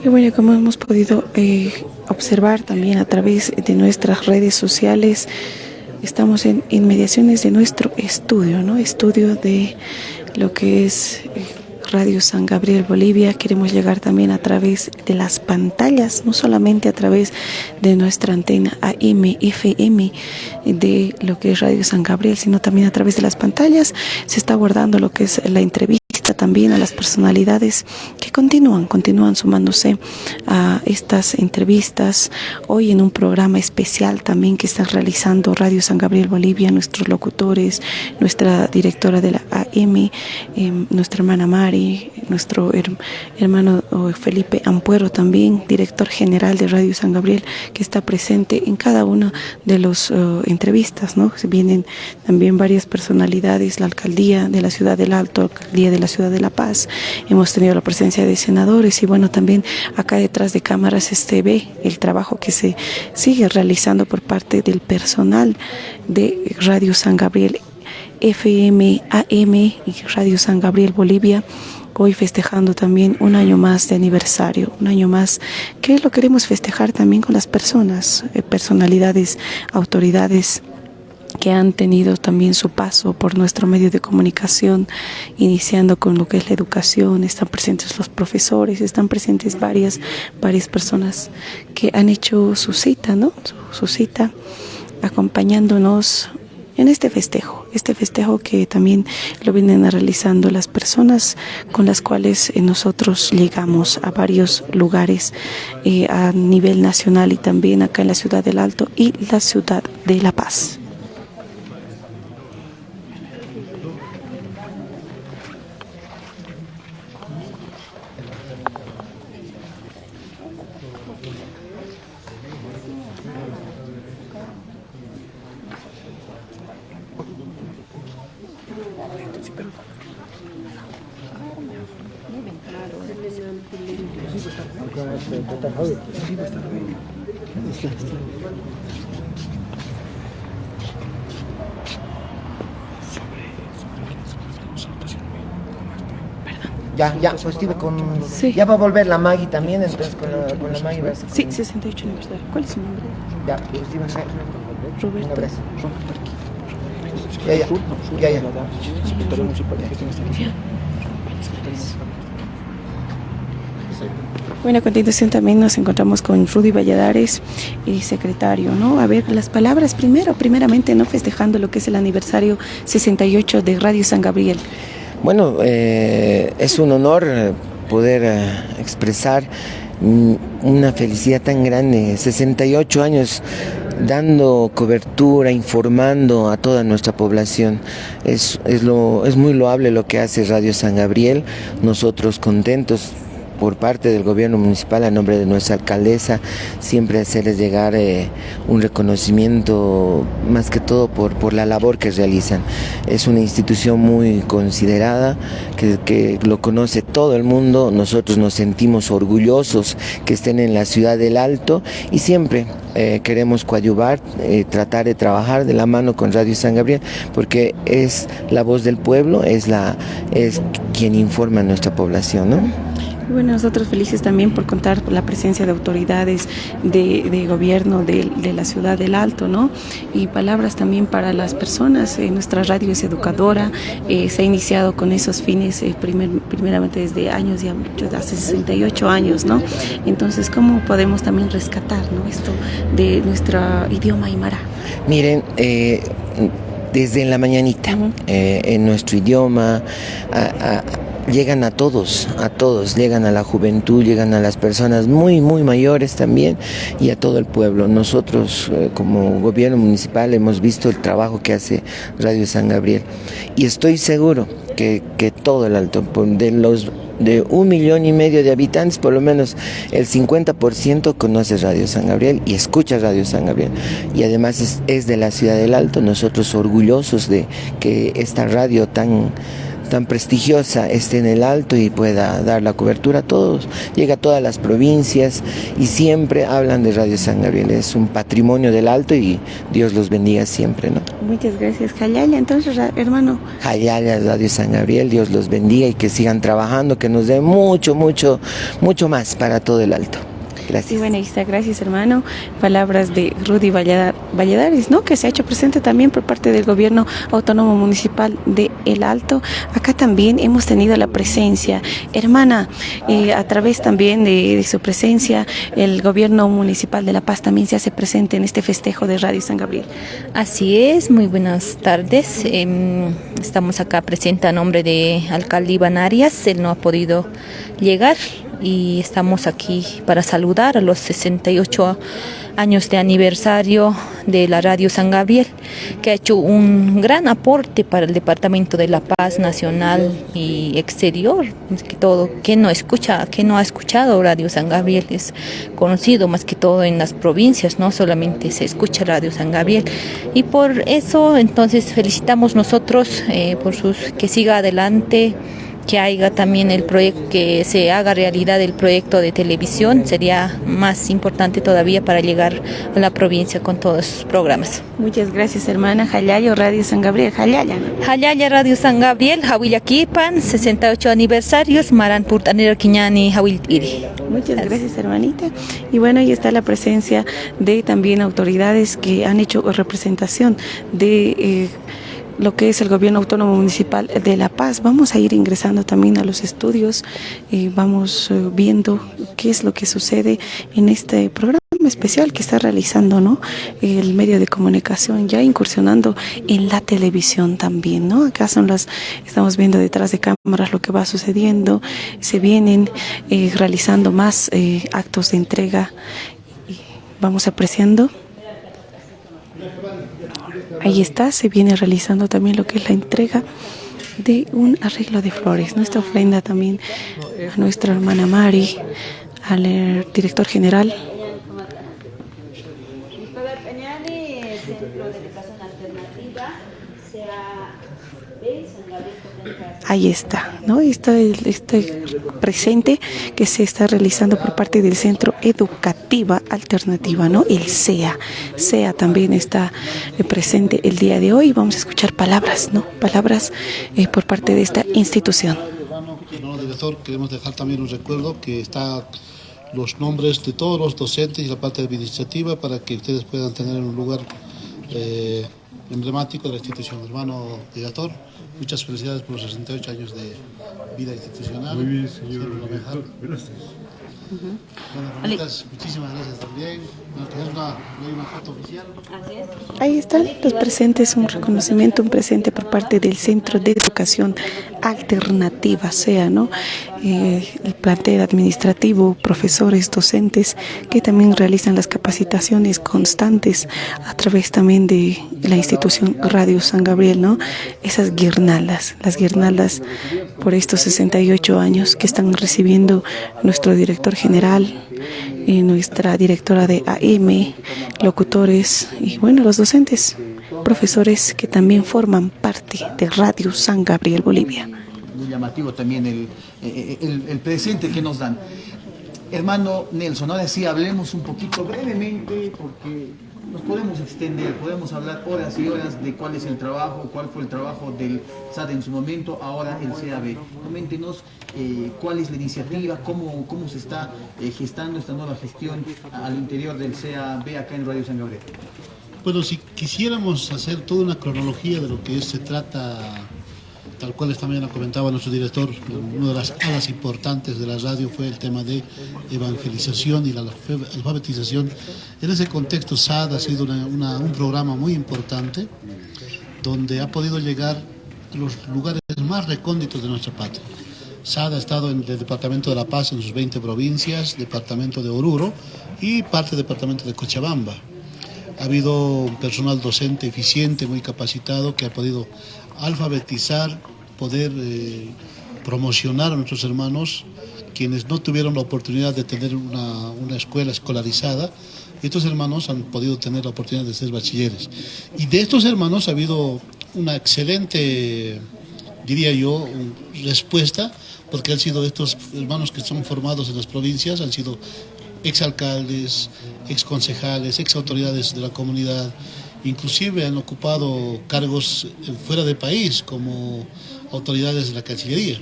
Y bueno, como hemos podido, eh, observar también a través de nuestras redes sociales, estamos en inmediaciones de nuestro estudio, ¿no? Estudio de lo que es, eh, Radio San Gabriel Bolivia. Queremos llegar también a través de las pantallas, no solamente a través de nuestra antena A M, F M, de lo que es Radio San Gabriel, sino también a través de las pantallas. Se está guardando lo que es la entrevista también a las personalidades que continúan, continúan sumándose a estas entrevistas. Hoy en un programa especial también que están realizando Radio San Gabriel Bolivia, nuestros locutores, nuestra directora de la A M, em, nuestra hermana Mari, nuestro her-, hermano, oh, Felipe Ampuero también, director general de Radio San Gabriel, que está presente en cada una de las, eh, entrevistas, ¿no? Se vienen también varias personalidades, la alcaldía de la ciudad del Alto, alcaldía de la ciudad de La Paz. Hemos tenido la presencia de senadores y, bueno, también acá detrás de cámaras se ve el trabajo que se sigue realizando por parte del personal de Radio San Gabriel, F M, A M y Radio San Gabriel Bolivia. Hoy festejando también un año más de aniversario, un año más que lo queremos festejar también con las personas, eh, personalidades, autoridades que han tenido también su paso por nuestro medio de comunicación, iniciando con lo que es la educación. Están presentes los profesores, están presentes varias, varias personas que han hecho su cita, ¿no? Su, su cita, acompañándonos en este festejo, este festejo que también lo vienen realizando las personas con las cuales, eh, nosotros llegamos a varios lugares, eh, a nivel nacional y también acá en la ciudad del Alto y la ciudad de La Paz. Ya, ya, pues, con, sí, ya va a volver la Maggie también, entonces con la, con la Maggie vas a... Sí, sesenta y ocho aniversario. ¿Cuál es su nombre? Ya, pues, Roberto. Un abrazo. Ya, ya, ya, ya. Bueno, a continuación también nos encontramos con Rudy Valladares, el secretario, ¿no? A ver, las palabras primero, primeramente, ¿no? Festejando lo que es el aniversario sesenta y ocho de Radio San Gabriel. Bueno, eh, es un honor, eh, poder, eh, expresar, mm, una felicidad tan grande, sesenta y ocho años dando cobertura, informando a toda nuestra población. Es, es lo, es muy loable lo que hace Radio San Gabriel. Nosotros contentos por parte del gobierno municipal, a nombre de nuestra alcaldesa, siempre hacerles llegar, eh, un reconocimiento más que todo por, por la labor que realizan. Es una institución muy considerada, que, que lo conoce todo el mundo. Nosotros nos sentimos orgullosos que estén en la ciudad del Alto y siempre, eh, queremos coadyuvar, eh, tratar de trabajar de la mano con Radio San Gabriel, porque es la voz del pueblo, es la, es quien informa a nuestra población, ¿no? Bueno, nosotros felices también por contar con la presencia de autoridades de, de gobierno de, de la ciudad del Alto, ¿no? Y palabras también para las personas. Eh, nuestra radio es educadora, eh, se ha iniciado con esos fines, eh, primer-, primeramente desde años, ya hace sesenta y ocho años, ¿no? Entonces, ¿cómo podemos también rescatar, ¿no?, esto de nuestro idioma aymara? Miren, eh, desde la mañanita, eh, en nuestro idioma, a, a, llegan a todos, a todos, llegan a la juventud, llegan a las personas muy, muy mayores también y a todo el pueblo. Nosotros, eh, como gobierno municipal, hemos visto el trabajo que hace Radio San Gabriel y estoy seguro que, que todo el Alto, por, de los, de un millón y medio de habitantes, por lo menos el cincuenta por ciento conoce Radio San Gabriel y escucha Radio San Gabriel. Y además es, es de la ciudad del Alto, nosotros orgullosos de que esta radio tan, tan prestigiosa esté en El Alto y pueda dar la cobertura a todos. Llega a todas las provincias y siempre hablan de Radio San Gabriel. Es un patrimonio del Alto y Dios los bendiga siempre, ¿no? Muchas gracias, Jallalla. Entonces, ra-, hermano. Jallalla, Radio San Gabriel, Dios los bendiga y que sigan trabajando, que nos den mucho, mucho, mucho más para todo El Alto. Gracias. Sí, bueno, ahí está. Gracias, hermano. Palabras de Rudy Vallada-, Valladares, ¿no? Que se ha hecho presente también por parte del Gobierno Autónomo Municipal de El Alto. Acá también hemos tenido la presencia, hermana, eh, a través también de, de su presencia, el Gobierno Municipal de La Paz también se hace presente en este festejo de Radio San Gabriel. Así es, muy buenas tardes. Em, estamos acá presente a nombre de alcalde Iván Arias. Él no ha podido llegar y estamos aquí para saludar a los sesenta y ocho años de aniversario de la Radio San Gabriel, que ha hecho un gran aporte para el departamento de La Paz, nacional y exterior, más que todo. Que no escucha, que no ha escuchado Radio San Gabriel, es conocido más que todo en las provincias, no solamente se escucha Radio San Gabriel. Y por eso, entonces, felicitamos nosotros, eh, por sus, que siga adelante, que haya también el proyecto, que se haga realidad el proyecto de televisión, sería más importante todavía para llegar a la provincia con todos sus programas. Muchas gracias, hermana. Jallalla Radio San Gabriel, jallalla, ¿no? Jallalla Radio San Gabriel, jawillakipan, sesenta y ocho aniversarios, maran purt'anirakiñäni jawillt'iri. Muchas gracias, hermanita. Y bueno, ahí está la presencia de también autoridades que han hecho representación de, eh, lo que es el Gobierno Autónomo Municipal de La Paz. Vamos a ir ingresando también a los estudios, eh, vamos, eh, viendo qué es lo que sucede en este programa especial que está realizando, ¿no? El medio de comunicación, ya incursionando en la televisión también, ¿no? Acá son las, estamos viendo detrás de cámaras lo que va sucediendo, se vienen, eh, realizando más, eh, actos de entrega. Y vamos apreciando. Ahí está, se viene realizando también lo que es la entrega de un arreglo de flores, nuestra ofrenda también a nuestra hermana Mari, al, eh, director general. Ahí está, ¿no? Está el, este presente que se está realizando por parte del Centro Educativa Alternativa, ¿no? El sea. Sea también está, eh, presente el día de hoy. Vamos a escuchar palabras, ¿no? Palabras, eh, por parte de esta institución. Hermano, hermano director, queremos dejar también un recuerdo que está los nombres de todos los docentes y la parte administrativa para que ustedes puedan tener un lugar, eh, emblemático de la institución. Hermano director, muchas felicidades por los sesenta y ocho años de vida institucional. Muy bien, señor director. Siempre lo mejor. Gracias. Bueno, hermanitas, muchísimas gracias también. Vamos a tener una, una foto oficial. Ahí están los presentes, un reconocimiento, un presente por parte del Centro de Educación Alternativa, sea, ¿no? Eh, el plantel administrativo, profesores, docentes, que también realizan las capacitaciones constantes a través también de la institución Radio San Gabriel, ¿no? Esas guirnaldas, las guirnaldas por estos sesenta y ocho años que están recibiendo nuestro director general, eh, nuestra directora de A M, locutores y, bueno, los docentes, profesores que también forman parte de Radio San Gabriel Bolivia. Muy llamativo también el, eh, el, el presente que nos dan. Hermano Nelson, ahora sí hablemos un poquito brevemente, porque nos podemos extender, podemos hablar horas y horas de cuál es el trabajo, cuál fue el trabajo del SAD en su momento, ahora el C A B. Coméntenos, eh, cuál es la iniciativa, cómo, cómo se está, eh, gestando esta nueva gestión al interior del C A B acá en Radio San Gabriel. Bueno, si quisiéramos hacer toda una cronología de lo que es, se trata, tal cual esta mañana comentaba nuestro director, una de las alas importantes de la radio fue el tema de evangelización y la alfe-, alfabetización. En ese contexto, SAD ha sido una, una, un programa muy importante donde ha podido llegar a los lugares más recónditos de nuestra patria. SAD ha estado en el departamento de La Paz, en sus veinte provincias, departamento de Oruro y parte del departamento de Cochabamba. Ha habido un personal docente eficiente, muy capacitado, que ha podido alfabetizar, poder, eh, promocionar a nuestros hermanos quienes no tuvieron la oportunidad de tener una, una escuela escolarizada. Estos hermanos han podido tener la oportunidad de ser bachilleres. Y de estos hermanos ha habido una excelente diría yo, un- respuesta, porque han sido estos hermanos que son formados en las provincias, han sido exalcaldes, exconcejales, exautoridades de la comunidad, inclusive han ocupado cargos, eh, fuera de país como autoridades de la Cancillería.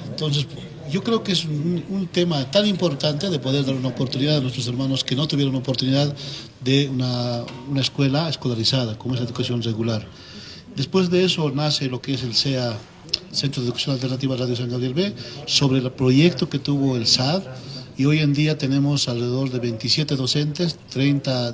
Entonces, yo creo que es un, un tema tan importante de poder dar una oportunidad a nuestros hermanos que no tuvieron oportunidad de una, una escuela escolarizada, como es la educación regular. Después de eso nace lo que es el sea, Centro de Educación Alternativa Radio San Gabriel B, sobre el proyecto que tuvo el sad, y hoy en día tenemos alrededor de veintisiete docentes, treinta,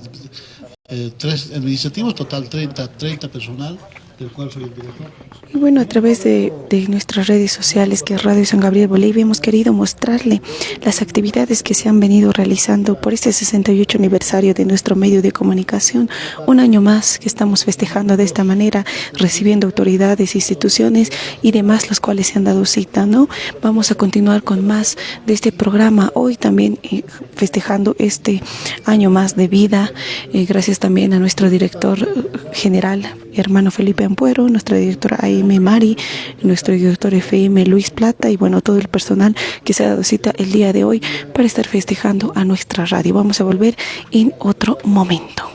eh, tres administrativos, total treinta, treinta personal, del cual soy el director. Y bueno, a través de, de nuestras redes sociales, que es Radio San Gabriel Bolivia, hemos querido mostrarle las actividades que se han venido realizando por este sesenta y ocho aniversario de nuestro medio de comunicación. Un año más que estamos festejando de esta manera, recibiendo autoridades, instituciones y demás, los cuales se han dado cita, ¿no? Vamos a continuar con más de este programa. Hoy también, eh, festejando este año más de vida. Eh, gracias también a nuestro director, eh, general, hermano Felipe Ampuero, nuestra directora A M Mari, nuestro director F M Luis Plata y, bueno, todo el personal que se ha dado cita el día de hoy para estar festejando a nuestra radio. Vamos a volver en otro momento.